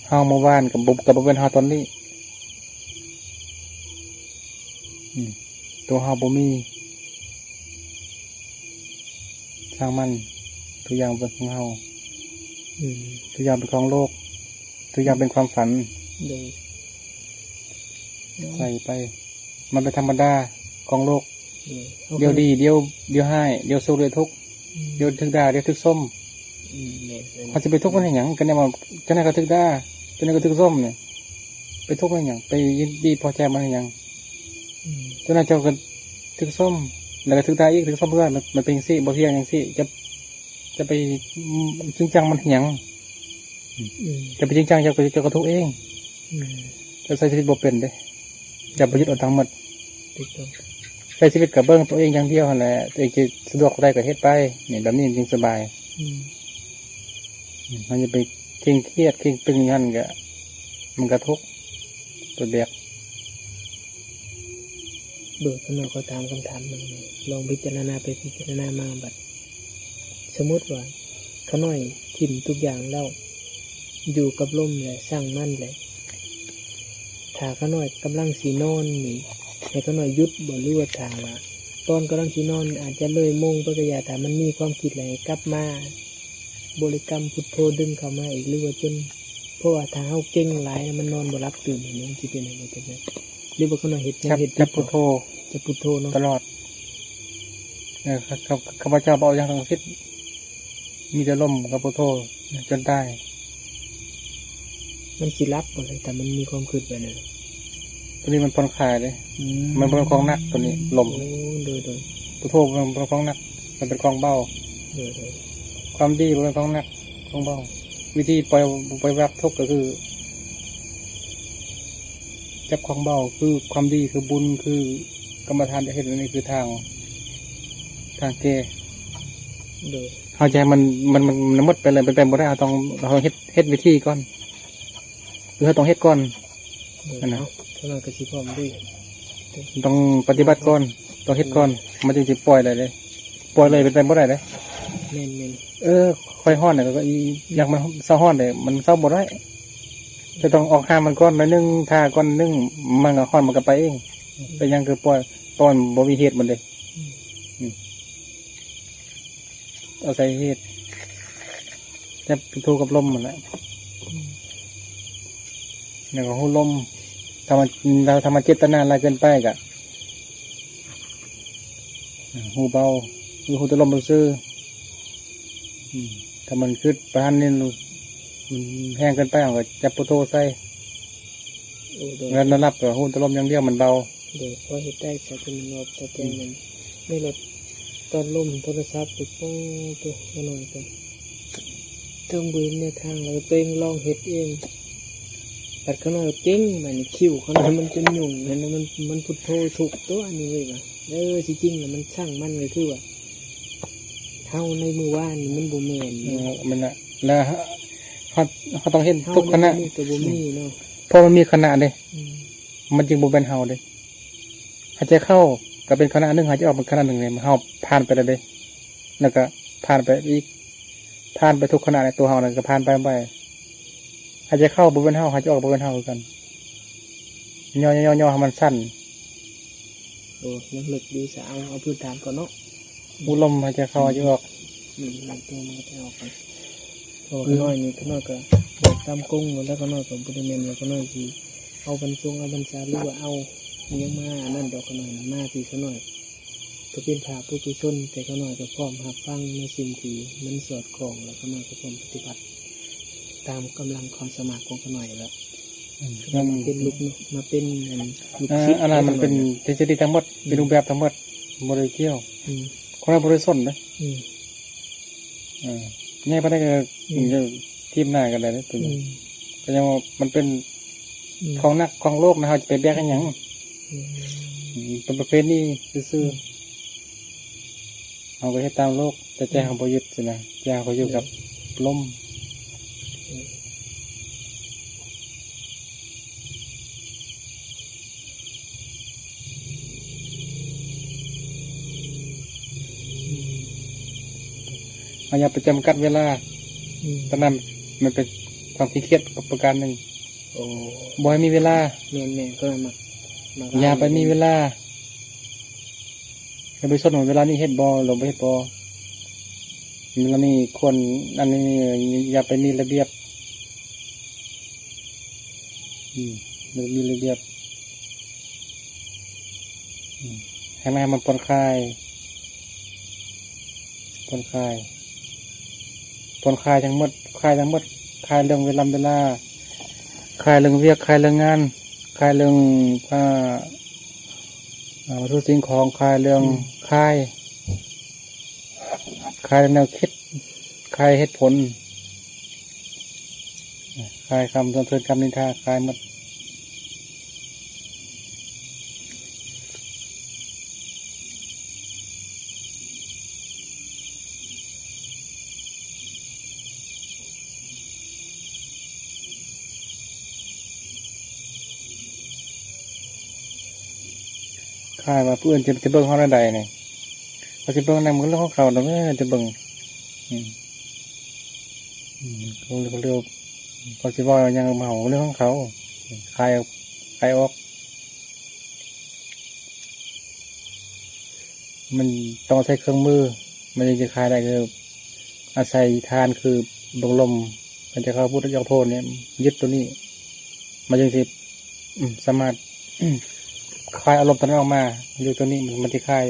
ເຮົາເມື່ອວານກໍບໍ່ ກໍບໍ່ແມ່ນເຮົາຕອນນີ້. ອືມ ຕົວເຮົາບໍ່ມີ ຊ່າງມັນ ທຸກຢ່າງເປັນຂອງເຮົາ. ອືມ ທຸກຢ່າງເປັນຂອງໂລກ ທຸກຢ່າງເປັນຄວາມຝັນ. ໂດຍ ໃສ່ໄປ ມັນເປັນທຳມະດາຂອງໂລກ. ໂດຍ ດຽວດີ ດຽວ ດຽວຮ້າຍ ດຽວສຸກ ດຽວທຸກ ອືມ ດຽວຖືກດ່າ ດຽວຖືກຊົມ. ອືມ ແມ່ນໆ ເຮົາຊິໄປທຸກມັນໃຫ້ຫຍັງ? ກໍແນວວ່າ ຈັ່ງໃດກໍຖືກດ່າ ຈັ່ງໃດກໍຖືກຊົມນີ້ ໄປທຸກມັນໃຫ້ຫຍັງ? ໄປຍິນດີພໍໃຈມັນໃຫ້ຫຍັງ? ອືມ ຈັ່ງໃດເຈົ້າກໍຖືກຊົມ ແລ້ວກໍຖືກດ່າອີກ ຖືກຊົມເພື່ອ ມັນ ມັນເປັນຈັ່ງຊີ້ ບໍ່ທ່ຽງຈັ່ງຊີ້ ຈະ ຈະໄປ ອືມ ຈິງຈັງມັນໃຫ້ຫຍັງ? ອືມ ຈະໄປຈິງຈັງ ເຈົ້າກໍ ເຈົ້າກໍທຸກເອງ. ອືມ ເຈົ້າໃຊ້ຊີວິດບໍ່ເປັນເດ້ ຢ່າໄປຍຶດເອົາທັງໝົດ. ຖືກຕ້ອງ ໃຊ້ຊີວິດກໍເບິ່ງຕົວເອງຢ່າງດຽວຫັ້ນແຫຼະ ຕົວເອງຈະສະດວກເທົ່າໃດກໍເຮັດໄປ ນີ້ ແບບນີ້ຈຶ່ງສະບາຍ. ອືມ ອືມ ເຮົາຢ່າໄປເຄັ່ງຄຽດເຄັ່ງຕຶງຢູ່ຫັ້ນ ກະ ມັນກະທຸກ ໄປແບກ. ໂດຍ ຂ້ານ້ອຍຂໍຖາມຄຳຖາມໜຶ່ງ ລອງພິຈາລະນາໄປພິຈາລະນາມາ ບັດສົມມຸດວ່າຂ້ານ້ອຍຖິ້ມທຸກຢ່າງແລ້ວ ຢູ່ກັບລົມແຫຼະ ຊ່າງມັນແຫຼະ ຖ້າຂ້ານ້ອຍກຳລັງຊິນອນນີ້ ໃຫ້ຂ້ານ້ອຍຢຸດບໍ່ ຫຼືວ່າຖ້າວ່າຕອນກຳລັງຊິນອນ ອາດຈະເລີຍໂມງໄປກໍຢ່າ ຖ້າມັນມີຄວາມຄິດແລ້ວໃຫ້ກັບມາ ບໍລິກຳພຸດໂທດຶງເຂົ້າມາອີກ ຫຼືວ່າຈົນ ເພາະວ່າຖ້າເຮົາເກັ່ງຫຼາຍ ມັນນອນບໍ່ຫຼັບຕື່ນ ມັນຊິເປັນຈັ່ງໃດ ຫຼືວ່າຂ້ານ້ອຍເຮັດ ຍັງເຮັດ ຈັບ ຈັບພຸດໂທ ຈັບພຸດໂທເນາະ ຕະຫຼອດ. ເອີ ຂ້າ ຂ້າ ຂ້າພະເຈົ້າບໍ່ເອົາຫຍັງທັງສິ້ນ ມີແຕ່ລົມກັບພຸດໂທຈົນຕາຍ. ມັນຊິຫຼັບບໍ່ ຖ້າມັນມີຄວາມຄິດແບບນັ້ນ? ຕົວນີ້ມັນຜ່ອນຄາຍເດ້. ອືມ ມັນບໍ່ແມ່ນຂອງໜັກ ຕົວນີ້ລົມ. ໂອ້ ໂດຍໆ ພຸດໂທບໍ່ແມ່ນຂອງໜັກ ມັນເປັນຂອງເບົາ. ໂດຍໆ ຄວາມດີບໍ່ແມ່ນຂອງໜັກ ຂອງເບົາ. ວິທີປ່ອຍ ປ່ອຍວາງທຸກກໍຄື ຈັບຂອງເບົາ ຄືຄວາມດີ ຄືບຸນ ຄືກຳມະຖານຈະເຮັດ ອັນນີ້ຄືທາງ ທາງແກ້. ໂດຍ ເຮົາຈະໃຫ້ມັນ ມັນ ມັນໝົດໄປເລີຍ ເປັນໄປບໍ່ໄດ້. ເຮົາຕ້ອງ ເຮົາເຮັດ ເຮັດວິທີກ່ອນ ຄືເຮົາຕ້ອງເຮັດກ່ອນ. ໂດຍ ຫັ້ນນະ ເນາະ ເທົ່ານັ້ນກໍຊິພ້ອມດີ ຕ້ອງປະຕິບັດກ່ອນ ຕ້ອງເຮັດກ່ອນ ມັນຈຶ່ງຊິປ່ອຍໄດ້ເດ້. ປ່ອຍເລີຍເປັນໄປບໍ່ໄດ້ເດ້. ແມ່ນໆ ເອີ ຂ້ອຍຮ້ອນແລ້ວກໍ ຢາກມັນເຊົາຮ້ອນເດ້ ມັນເຊົາບໍ່ໄດ້. ຈະຕ້ອງອອກຫ້າມມັນກ່ອນໜ້ອຍໜຶ່ງ ຖ້າກ່ອນໜຶ່ງ ມັນກໍຮ້ອນ ມັນກໍໄປເອງ. ເປັນຫຍັງຄືປ່ອຍ? ເພາະມັນບໍ່ມີເຫດມັນເດ້. ອືມ ອືມ ອາໄສເຫດ ຈັບຜູ້ໂທກັບລົມຫັ້ນແຫຼະ ແລ້ວກໍຮູ້ລົມ. ຖ້າມັນ ຖ້າມັນເຈດຕະນາຫຼາຍເກີນໄປກໍ ຮູ້ເບົາ ຫຼືຮູ້ແຕ່ລົມຊື່ໆ. ອືມ ຖ້າມັນຄືປະທານນີ້ ມັນແຮງເກີນໄປ ເຮົາກໍຈັບຜູ້ໂທໃສ່. ໂອ້ ໂດຍ ແລ້ວນອນຫຼັບກໍຮູ້ແຕ່ລົມຢ່າງດຽວ ມັນເບົາ. ໂດຍ ພໍເຮັດໄດ້ ສາຍທີ່ມັນອອກ ແຕ່ແຕ່ມັນ ອືມ ໃນລົດ ຕອນລົມໂທລະສັບໄປ ໂອ້ໂຕ ຂ້ານ້ອຍກໍ ເທິງບໍ່ເຫັນແນວທາງ ແລ້ວຕົວເອງລອງເຮັດເອງ ບັດຂ້ານ້ອຍເກັ່ງ ບາດນີ້ຄິ້ວຂ້ານ້ອຍມັນຈົນຫຍຸ້ງຫັ້ນນະ ມັນ ມັນພຸດໂທທຸກຕົວນີ້ເວີຍວ່າ ເອີ ທີ່ຈິງລະມັນຊ່າງມັນ ກໍຄືວ່າ ເຮົາໃນມື້ວານນີ້ມັນບໍ່ແມ່ນ ເອີ ແມ່ນລະ ແລ້ວເຮົາ ເຮົາ ເຮົາຕ້ອງເຮັດທຸກຂະນະ ເຮົາໃນມື້ນີ້ກໍບໍ່ມີເນາະ ເພາະມັນມີຂະນະເດ້ ອືມ ມັນຈຶ່ງບໍ່ແມ່ນເຮົາເດ້. ຫາຍໃຈເຂົ້າກໍເປັນຂະນະໜຶ່ງ ຫາຍໃຈອອກເປັນຂະນະໜຶ່ງເດ້ ເຮົາຜ່ານໄປແລ້ວເດ້ ແລ້ວກໍຜ່ານໄປອີກ ຜ່ານໄປທຸກຂະນະໃນຕົວເຮົານັ້ນ ກໍຜ່ານໄປ ໄປ. ຫາຍໃຈເຂົ້າບໍ່ແມ່ນເຮົາ ຫາຍໃຈອອກບໍ່ແມ່ນເຮົາຄືກັນ ຍໍໆໆໃຫ້ມັນສັ້ນ. ໂອ້ ຍັງເລິກຢູ່ຊະ ເອົາ ເອົາພື້ນຖານກ່ອນເນາະ. ຮູ້ລົມຫາຍໃຈເຂົ້າ ອືມ ຫາຍໃຈອອກ ອືມ ຫຼັງຕົວມັນກໍຈະອອກໄປ. ເພາະວ່າ ອືມ ຂ້ານ້ອຍນີ້ ຂ້ານ້ອຍກໍບອກຕາມກົງ ແລ້ວຂ້ານ້ອຍກໍບໍ່ໄດ້ແມ່ນວ່າຂ້ານ້ອຍຊິເອົາບັນຊົງເອົາບັນຊາ ຫຼືວ່າເອົາອີ່ຫຍັງມາອັນນັ້ນດອກ. ຂ້ານ້ອຍມາທີ່ຂ້ານ້ອຍກໍເປັນພະປຸຖຸຊົນ ແຕ່ຂ້ານ້ອຍກໍພ້ອມຮັບຟັງໃນສິ່ງທີ່ມັນສອດຄ່ອງ ແລ້ວຂ້ານ້ອຍກໍພ້ອມປະຕິບັດຕາມກຳລັງຄວາມສາມາດຂອງຂ້ານ້ອຍແລ້ວ. ອືມ ມາເປັນລູກ ມາເປັນອັນລູກ ເອີ ສິດ ອັນນັ້ນມັນເປັນທິດສະດີທັງໝົດ ອືມ ເປັນຮູບແບບທັງໝົດ ບໍ່ໄດ້ກ່ຽວ ອືມ ຄົນລະບໍລິສົນເດ້ ອືມ ເອີ ໃຫຍ່ປານໃດກໍ ອືມ ທີບໜ້າກັນໄດ້ເດ້ ອືມ ກໍຍັງວ່າມັນເປັນ ອືມ ຂອງໜັກຂອງໂລກນະ ເຮົາຈະໄປແບກອີ່ຫຍັງ ອືມ ອືມ ເປັນປະເພນີຊື່ໆ ອືມ ເຮົາກໍເຮັດຕາມໂລກ ແຕ່ໃຈເຮົາບໍ່ຍຶດຊີ້ນະ ໃຈເຮົາກໍຢູ່ກັບລົມ. ເຮົາຢ່າໄປຈຳກັດເວລາ ອືມ ຕອນນັ້ນມັນເປັນຄວາມຂີ້ຄຽດປະການໜຶ່ງ. ໂອ້ ບໍ່ໃຫ້ມີເວລາ ແມ່ນໆ ກໍມັກ ມັກ ຢ່າໄປມີເວລາ ຢ່າໄປສົນວ່າເວລານີ້ເຮັດບໍ່ ຫຼືບໍ່ເຮັດບໍ່ ເວລານີ້ຄວນ ອັນນີ້ ຢ່າໄປມີລະບຽບ ອືມ ມີລະບຽບ ອືມ ໃຫ້ມັນ ໃຫ້ມັນຜ່ອນຄາຍ ຜ່ອນຄາຍ ຜ່ອນຄາຍທັງໝົດ ຄາຍທັງໝົດ ຄາຍເລື່ອງເວລາ ເວລາ ຄາຍເລື່ອງວຽກ ຄາຍເລື່ອງງານ ຄາຍເລື່ອງ ອ່າ ອ່າ ວັດຖຸສິ່ງຂອງ ຄາຍເລື່ອງ ອືມ ຄາຍ ຄາຍແນວຄິດ ຄາຍເຫດຜົນ ຄາຍຄຳສັນເສີນຄຳນິນທາ ຄາຍໝົດ. ຄາຍວ່າຜູ້ອື່ນຈະ ຈະເບິ່ງເຮົາແນວໃດນີ້ ເຂົາຊິເບິ່ງແນວໃດມັນກໍເລື່ອງຂອງເຂົາດອກ ເອີ ຈະເບິ່ງ ອືມ ອືມ ເຂົາ ເຂົາ ເຂົາຊິເວົ້າຫຍັງກັບເຮົາ ເລື່ອງຂອງເຂົາ ຄາຍ ຄາຍອອກ. ມັນຕ້ອງໃຊ້ເຄື່ອງມື ມັນຈຶ່ງຈະຄາຍໄດ້ ຄືອາໄສທານ ຄືເບິ່ງລົມ ມັນຈະເຂົ້າພຸດອອກໂທນີ້ ຍຶດໂຕນີ້ ມັນຈຶ່ງຊິ ອືມ ສາມາດ ຄາຍເອົາລົມໂຕນັ້ນອອກມາ ຢູ່ໂຕນີ້ ມັນ ມັນຊິຄາຍ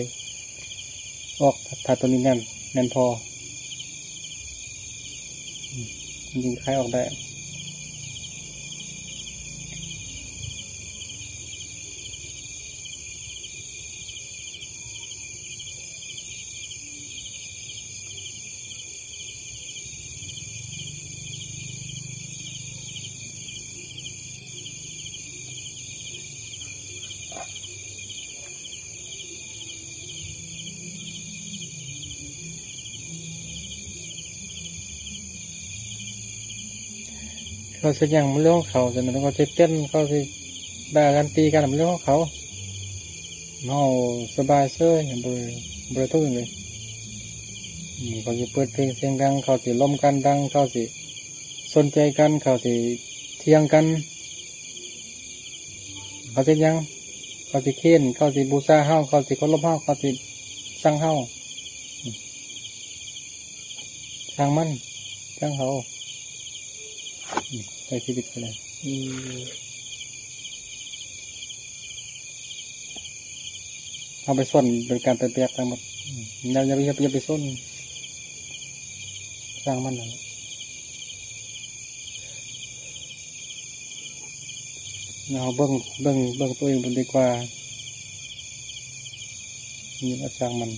ອອກ ຖ້າໂຕນີ້ແໜ້ນ ແໜ້ນພໍ ອືມ ມັນຈຶ່ງຄາຍອອກໄດ້. ເຂົາຊິຫຍັງມັນເລື່ອງຂອງເຂົາ ຈັ່ງນັ້ນເຂົາຊິເຕັ້ນ ເຂົາຊິດ່າກັນຕີກັນມັນເລື່ອງຂອງເຂົາ ເຮົາສະບາຍເສີຍ ບໍ່ ບໍ່ໄດ້ທຸກຫຍັງເລີຍ. ອືມ ເຂົາຊິເປີດເພງສຽງດັງ ເຂົາຊິລົມກັນດັງ ເຂົາຊິສົນໃຈກັນ ເຂົາຊິຖຽງກັນ ເຂົາຊິຫຍັງ ເຂົາຊິເຄນ ເຂົາຊິບູຊາເຮົາ ເຂົາຊິເຄົາລົບເຮົາ ເຂົາຊິຊັງເຮົາ ອືມ ຊ່າງມັນ ຊ່າງເຂົາ ອືມ ໃຊ້ຊີວິດໄປເລີຍ. ອືມ ເຮົາໄປສົນເປັນການໄປແບກທັງໝົດ. ອືມ ຢ່າ ຢ່າ ຢ່າ ຢ່າໄປສົນ ຊ່າງມັນນັ້ນແຫຼະ. ເຮົາເບິ່ງ ເບິ່ງ ເບິ່ງຕົວເອງເບິ່ງດີກວ່າ ນີ້ລະຊ່າງມັນ.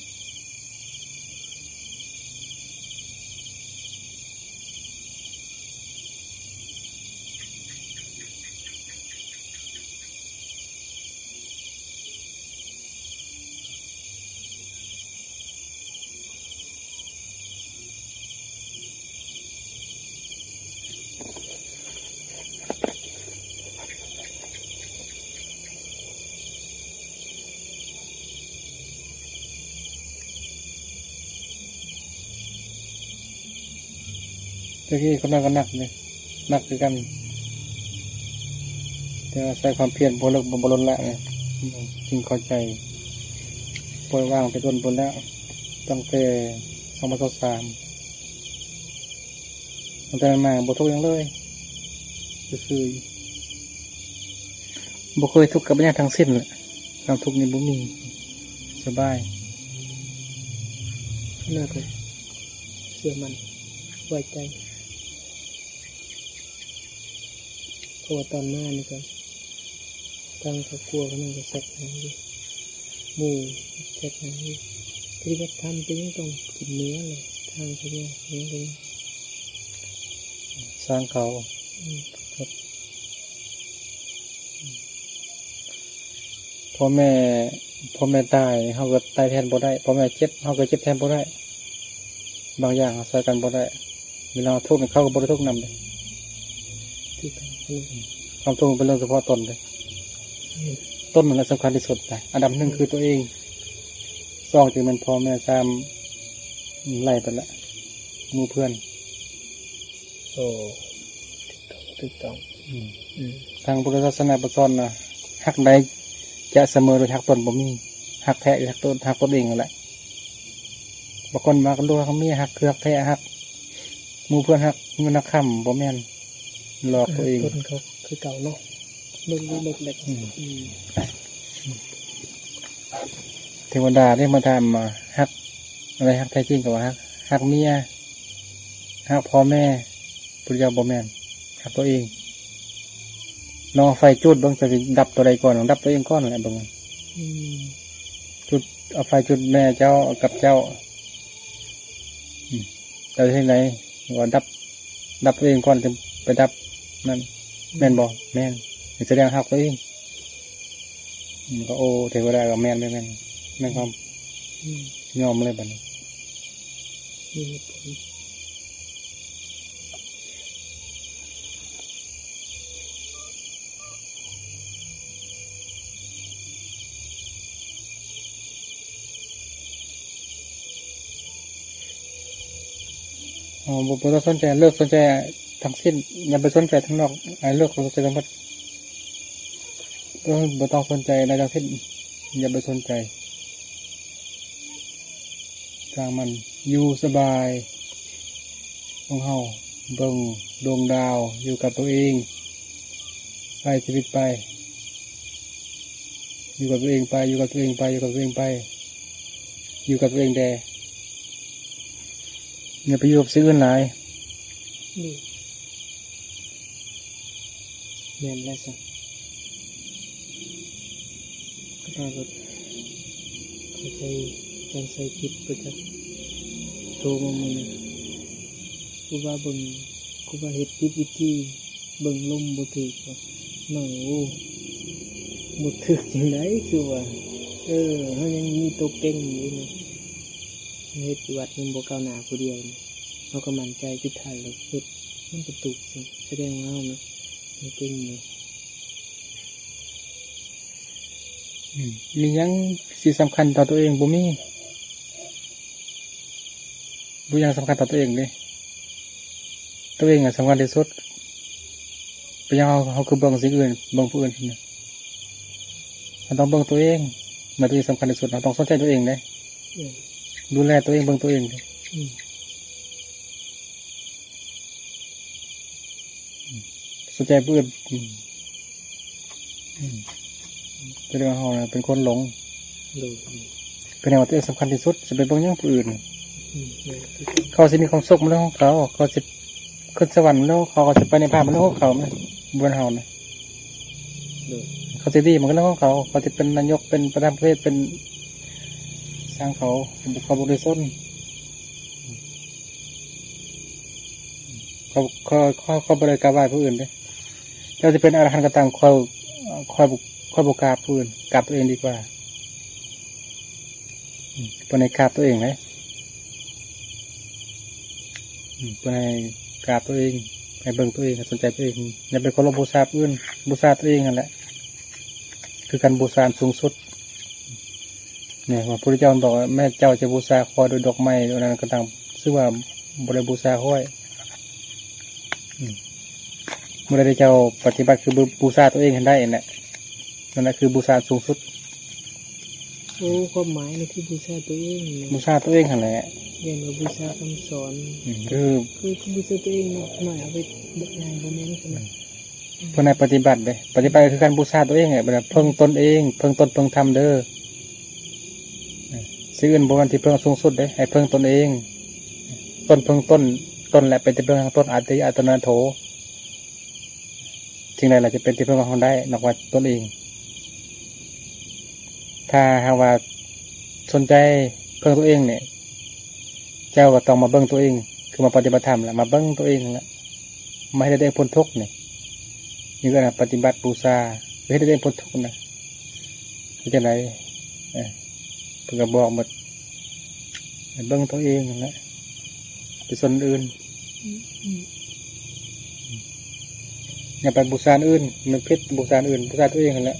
ແຕ່ກີ້ຄົນນັ້ນກໍໜັກເດ້ ໜັກຄືກັນ ແຕ່ວ່າໃຊ້ຄວາມພຽນບໍ່ເລີກ ບໍ່ ບໍ່ລົດລະ ຈຶ່ງເຂົ້າໃຈ. ປ່ອຍວາງແຕ່ດົນພຸ້ນແລ້ວ ຕັ້ງແຕ່ສອງພັນຊາວສາມ ຕັ້ງແຕ່ນັ້ນມາບໍ່ທຸກຫຍັງເລີຍ ຊື່ໆ ບໍ່ເຄີຍທຸກກັບຫຍັງທັງສິ້ນແຫຼະ. ຄວາມທຸກນີ້ບໍ່ມີ ສະບາຍ. ເລີກເລີຍ ເຊື່ອໝັ້ນ ໄວ້ໃຈ. ເພາະວ່າຕອນມານີ້ກໍ ທາງຄອບຄົວເພິ່ນກໍແຊັດຫາຢູ່ ໝູ່ແຊັດຫາຢູ່ ປະຕິບັດທຳ ເປັນຫຍັງຕ້ອງຂຶ້ນເໜືອແຫຼະ ທາງເຂົາເຈົ້າ ເປັນຫຍັງກໍຍັງ ຊ່າງເຂົາ. ອືມ ພໍ່ແມ່ ພໍ່ແມ່ຕາຍ ເຮົາກໍຕາຍແທນບໍ່ໄດ້ ພໍ່ແມ່ເຈັບ ເຮົາກໍເຈັບແທນບໍ່ໄດ້ ບາງຢ່າງເຮົາຊ່ອຍກັນບໍ່ໄດ້. ເວລາເຮົາທຸກນີ້ ເຂົາກໍບໍ່ໄດ້ທຸກນຳເດ້ ຄືກັນ ຄວາມທຸກເປັນເລື່ອງສະເພາະຕົນເດ້. ອືມ ຕົນນັ້ນແຫຼະສຳຄັນທີ່ສຸດນະ ອັນດັບໜຶ່ງຄືຕົວເອງ ສອງຈຶ່ງແມ່ນພໍ່ແມ່ ສາມ ໄລ່ໄປລະ ໝູ່ເພື່ອນ. ໂອ້ ຖືກຕ້ອງ ຖືກຕ້ອງ. ອືມ ອືມ ທາງພຸດທະສາສະໜາບໍ່ສອນນະ ຮັກໃດຈະສະເໝີໂດຍຮັກຕົນບໍ່ມີ ຮັກແທ້ຄືຮັກຕົນ ຮັກຕົນເອງນັ້ນແຫຼະ. ບາງຄົນມັກລູກຮັກເມຍ ຮັກຄືຮັກແທ້ ຮັກໝູ່ເພື່ອນ ຮັກເງິນຮັກຄຳ ບໍ່ແມ່ນ ຫຼອກຕົວເອງ. ເອີ ຕົນເຂົາຄືເກົ່າເນາະ ເບິ່ງເລັກໆ. ອືມ ອືມ ເທວະດາເດ້ມາຖາມວ່າ ຮັກ ອະໄລຮັກແທ້ຈິງ ກໍວ່າຮັກ ຮັກເມຍ ຮັກພໍ່ແມ່ ພຸດທະເຈົ້າບໍ່ແມ່ນ ຮັກຕົວເອງ. ລອງເອົາໄຟຈູດເບິ່ງ ເຈົ້າຊິດັບຕົວໃດກ່ອນ? ດັບຕົວເອງກ່ອນແຫຼະເບິ່ງ. ອືມ ຈຸດ ເອົາໄຟຈຸດແມ່ເຈົ້າກັບເຈົ້າ. ອືມ ເຈົ້າເຮັດໃດ? ວ່າດັບ ດັບຕົວເອງກ່ອນ ຈຶ່ງໄປດັບນັ້ນ ແມ່ນບໍ່? ແມ່ນ. ສະແດງຮັກຕົວເອງ. ອືມ ກໍ ໂອ້ ເທວະດາກໍແມ່ນ ແມ່ນ ແມ່ນ ແມ່ນຄວາມ ອືມ ຍອມເລີຍບັດນີ້. ມີເຫດຜົນ. ເຮົາບໍ່ ບໍ່ຕ້ອງສົນໃຈ ເລີກສົນໃຈທັງສິ້ນ ຢ່າໄປສົນໃຈທາງນອກ ໃຫ້ເລີກສົນໃຈທັງໝົດ. ເອີ ບໍ່ຕ້ອງສົນໃຈໃດທັງສິ້ນ ຢ່າໄປສົນໃຈ ຊ່າງມັນ ຢູ່ສະບາຍຂອງເຮົາ ເບິ່ງດວງດາວ ຢູ່ກັບຕົວເອງ ໃຊ້ຊີວິດໄປ ຢູ່ກັບຕົວເອງໄປ ຢູ່ກັບຕົວເອງໄປ ຢູ່ກັບຕົວເອງໄປ ຢູ່ກັບຕົວເອງແດ່ ຢ່າໄປຢູ່ກັບສິ່ງອື່ນຫຼາຍ. ນີ້ ແມ່ນແລ້ວຊະ ຂະໜາດວ່າເຂົ້າໃຈການໃຊ້ຈິດປະຈັກ ໂທມາມື້ນີ້ ຄູບາເບິ່ງ ຄູບາເຮັດຜິດວິທີ ເບິ່ງລົມບໍ່ຖືກວ່າ ນ້ອຍ ໂອ້ ບໍ່ຖືກຈັ່ງໃດ ຄືວ່າ ເອີ ເຮົາຍັງມີໂຕເກັ່ງຢູ່ນີ້ ເຮັດຢູ່ວັດມັນບໍ່ກ້າວໜ້າຜູ້ດຽວນີ້ ເຮົາກໍໝັ້ນໃຈ ສຸດທ້າຍແລ້ວເຮັດ ມັນກໍຖືກ ສະແດງວ່າເຮົານະ ມັນເກັ່ງຢູ່. ອືມ ມີຫຍັງຊິສຳຄັນຕໍ່ຕົວເອງ? ບໍ່ມີ. ບໍ່ມີຫຍັງສຳຄັນຕໍ່ຕົວເອງເດ້. ຕົວເອງນະສຳຄັນທີ່ສຸດ. ເປັນຫຍັງເຮົາ ເຮົາຄືເບິ່ງສິ່ງອື່ນ ເບິ່ງຜູ້ອື່ນ? ເຮົາຕ້ອງເບິ່ງຕົວເອງ. ແມ່ນຕົວເອງສຳຄັນທີ່ສຸດ. ເຮົາຕ້ອງສົນໃຈຕົວເອງເດ້. ອືມ ດູແລຕົວເອງ ເບິ່ງຕົວເອງເດ້. ອືມ ສົນໃຈຜູ້ອື່ນ. ອືມ ອືມ ສະແດງວ່າເຮົານະເປັນຄົນຫຼົງ. ໂດຍ. ສະແດງວ່າຕົວເອງສຳຄັນທີ່ສຸດ, ຊິໄປເບິ່ງຫຍັງຜູ້ອື່ນ? ອືມ ໂດຍ. ເຂົາຊິມີຄວາມສຸກ ມັນເລື່ອງຂອງເຂົາ, ເຂົາຊິຂຶ້ນສະຫວັນ ມັນເລື່ອງຂອງເຂົາ, ເຂົາຊິໄປນິບພານ ມັນເລື່ອງຂອງເຂົາ, ມັນບໍ່ແມ່ນເຮົານະ. ໂດຍ. ເຂົາຊິດີ ມັນກໍເລື່ອງຂອງເຂົາ, ເຂົາຊິເປັນນາຍົກ ເປັນປະທານປະເທດ ເປັນຊ່າງເຂົາ, ເຂົາບໍ່ໄດ້ສົນ. ເຂົາ ເຂົາ ເຂົາ ເຂົາບໍ່ໄດ້ກາບໄຫວ້ຜູ້ອື່ນເດ້. ເຈົ້າຊິເປັນອະລະຫັນກໍຕາມ, ຂ້ອຍ ຂ້ອຍ ຂ້ອຍບໍ່ກາບຜູ້ອື່ນ, ກາບຕົວເອງດີກວ່າ. ອືມ ເພິ່ນໃຫ້ກາບຕົວເອງເດ້. ອືມ ເພິ່ນໃຫ້ກາບຕົວເອງ, ໃຫ້ເບິ່ງຕົວເອງ, ໃຫ້ສົນໃຈຕົວເອງ, ຢ່າໄປເຄົາລົບບູຊາຜູ້ອື່ນ, ບູຊາຕົວເອງຫັ້ນແຫຼະ ຄືການບູຊາອັນສູງສຸດ. ນີ້ ພະພຸດທະເຈົ້າບອກວ່າ ແມ້ເຈົ້າຈະບູຊາຂ້ອຍດ້ວຍດອກໄມ້ ໂດຍອັນນັ້ນກໍຕາມ, ຊື່ວ່າບໍ່ໄດ້ບູຊາຂ້ອຍ. ອືມ ມື້ໃດທີ່ເຈົ້າປະຕິບັດຄືບູ ບູຊາຕົວເອງຫັ້ນໄດ້ຫັ້ນແຫຼະ, ນັ້ນແຫຼະຄືບູຊາສູງສຸດ. ໂອ້ ຄວາມໝາຍນີ້ຄືບູຊາຕົວເອງນີ້. ບູຊາຕົວເອງຫັ້ນແຫຼະ. ຢ້ານວ່າບູຊາຄຳສອນ. ອືມ ຄື ຄື ຄືບູຊາຕົວເອງໜ້ອຍ ເອົາໄປເບິກງານບໍ່ແມ່ນຊັ້ນນະ. ອືມ ເພິ່ນໃຫ້ປະຕິບັດເດ້, ປະຕິບັດກໍຄືການບູຊາຕົວເອງແຫຼະ, ແບບເພິ່ງຕົນເອງ, ເພິ່ງຕົນເພິ່ງທຳເດີ. ເອີ ສິ່ງອື່ນບໍ່ແມ່ນທີ່ເພິ່ງສູງສຸດເດ້, ໃຫ້ເພິ່ງຕົນເອງ. ຕົນເພິ່ງຕົນ, ຕົນແຫຼະເປັນທີ່ເພິ່ງຂອງຕົນ, ອັດຕະ ອັດຕະໂນນາໂຖ. ສິ່ງໃດລະຈະເປັນທີ່ເພິ່ງຂອງເຮົາໄດ້ ນອກວ່າຕົນເອງ? ຖ້າຫາກວ່າສົນໃຈເພິ່ງຕົວເອງນີ້, ເຈົ້າກໍຕ້ອງມາເບິ່ງຕົວເອງ, ຄືມາປະຕິບັດທຳລະ ມາເບິ່ງຕົວເອງລະ ມາເຮັດໃຫ້ຕົວເອງພົ້ນທຸກນີ້. ນີ້ຄືປະຕິບັດບູຊາ, ເຮັດໃຫ້ຕົວເອງພົ້ນທຸກນະ. ເຮັດຈັ່ງໃດ? ເອີ ເພິ່ນກໍບອກໝົດ, ໃຫ້ເບິ່ງຕົວເອງຫັ້ນແຫຼະ, ໄປສົນອື່ນ. ອືມ ອືມ ຢ່າໄປບູຊາອັນອື່ນ, ມັນຜິດ. ບູຊາອັນອື່ນ, ບູຊາຕົວເອງຫັ້ນແຫຼະ.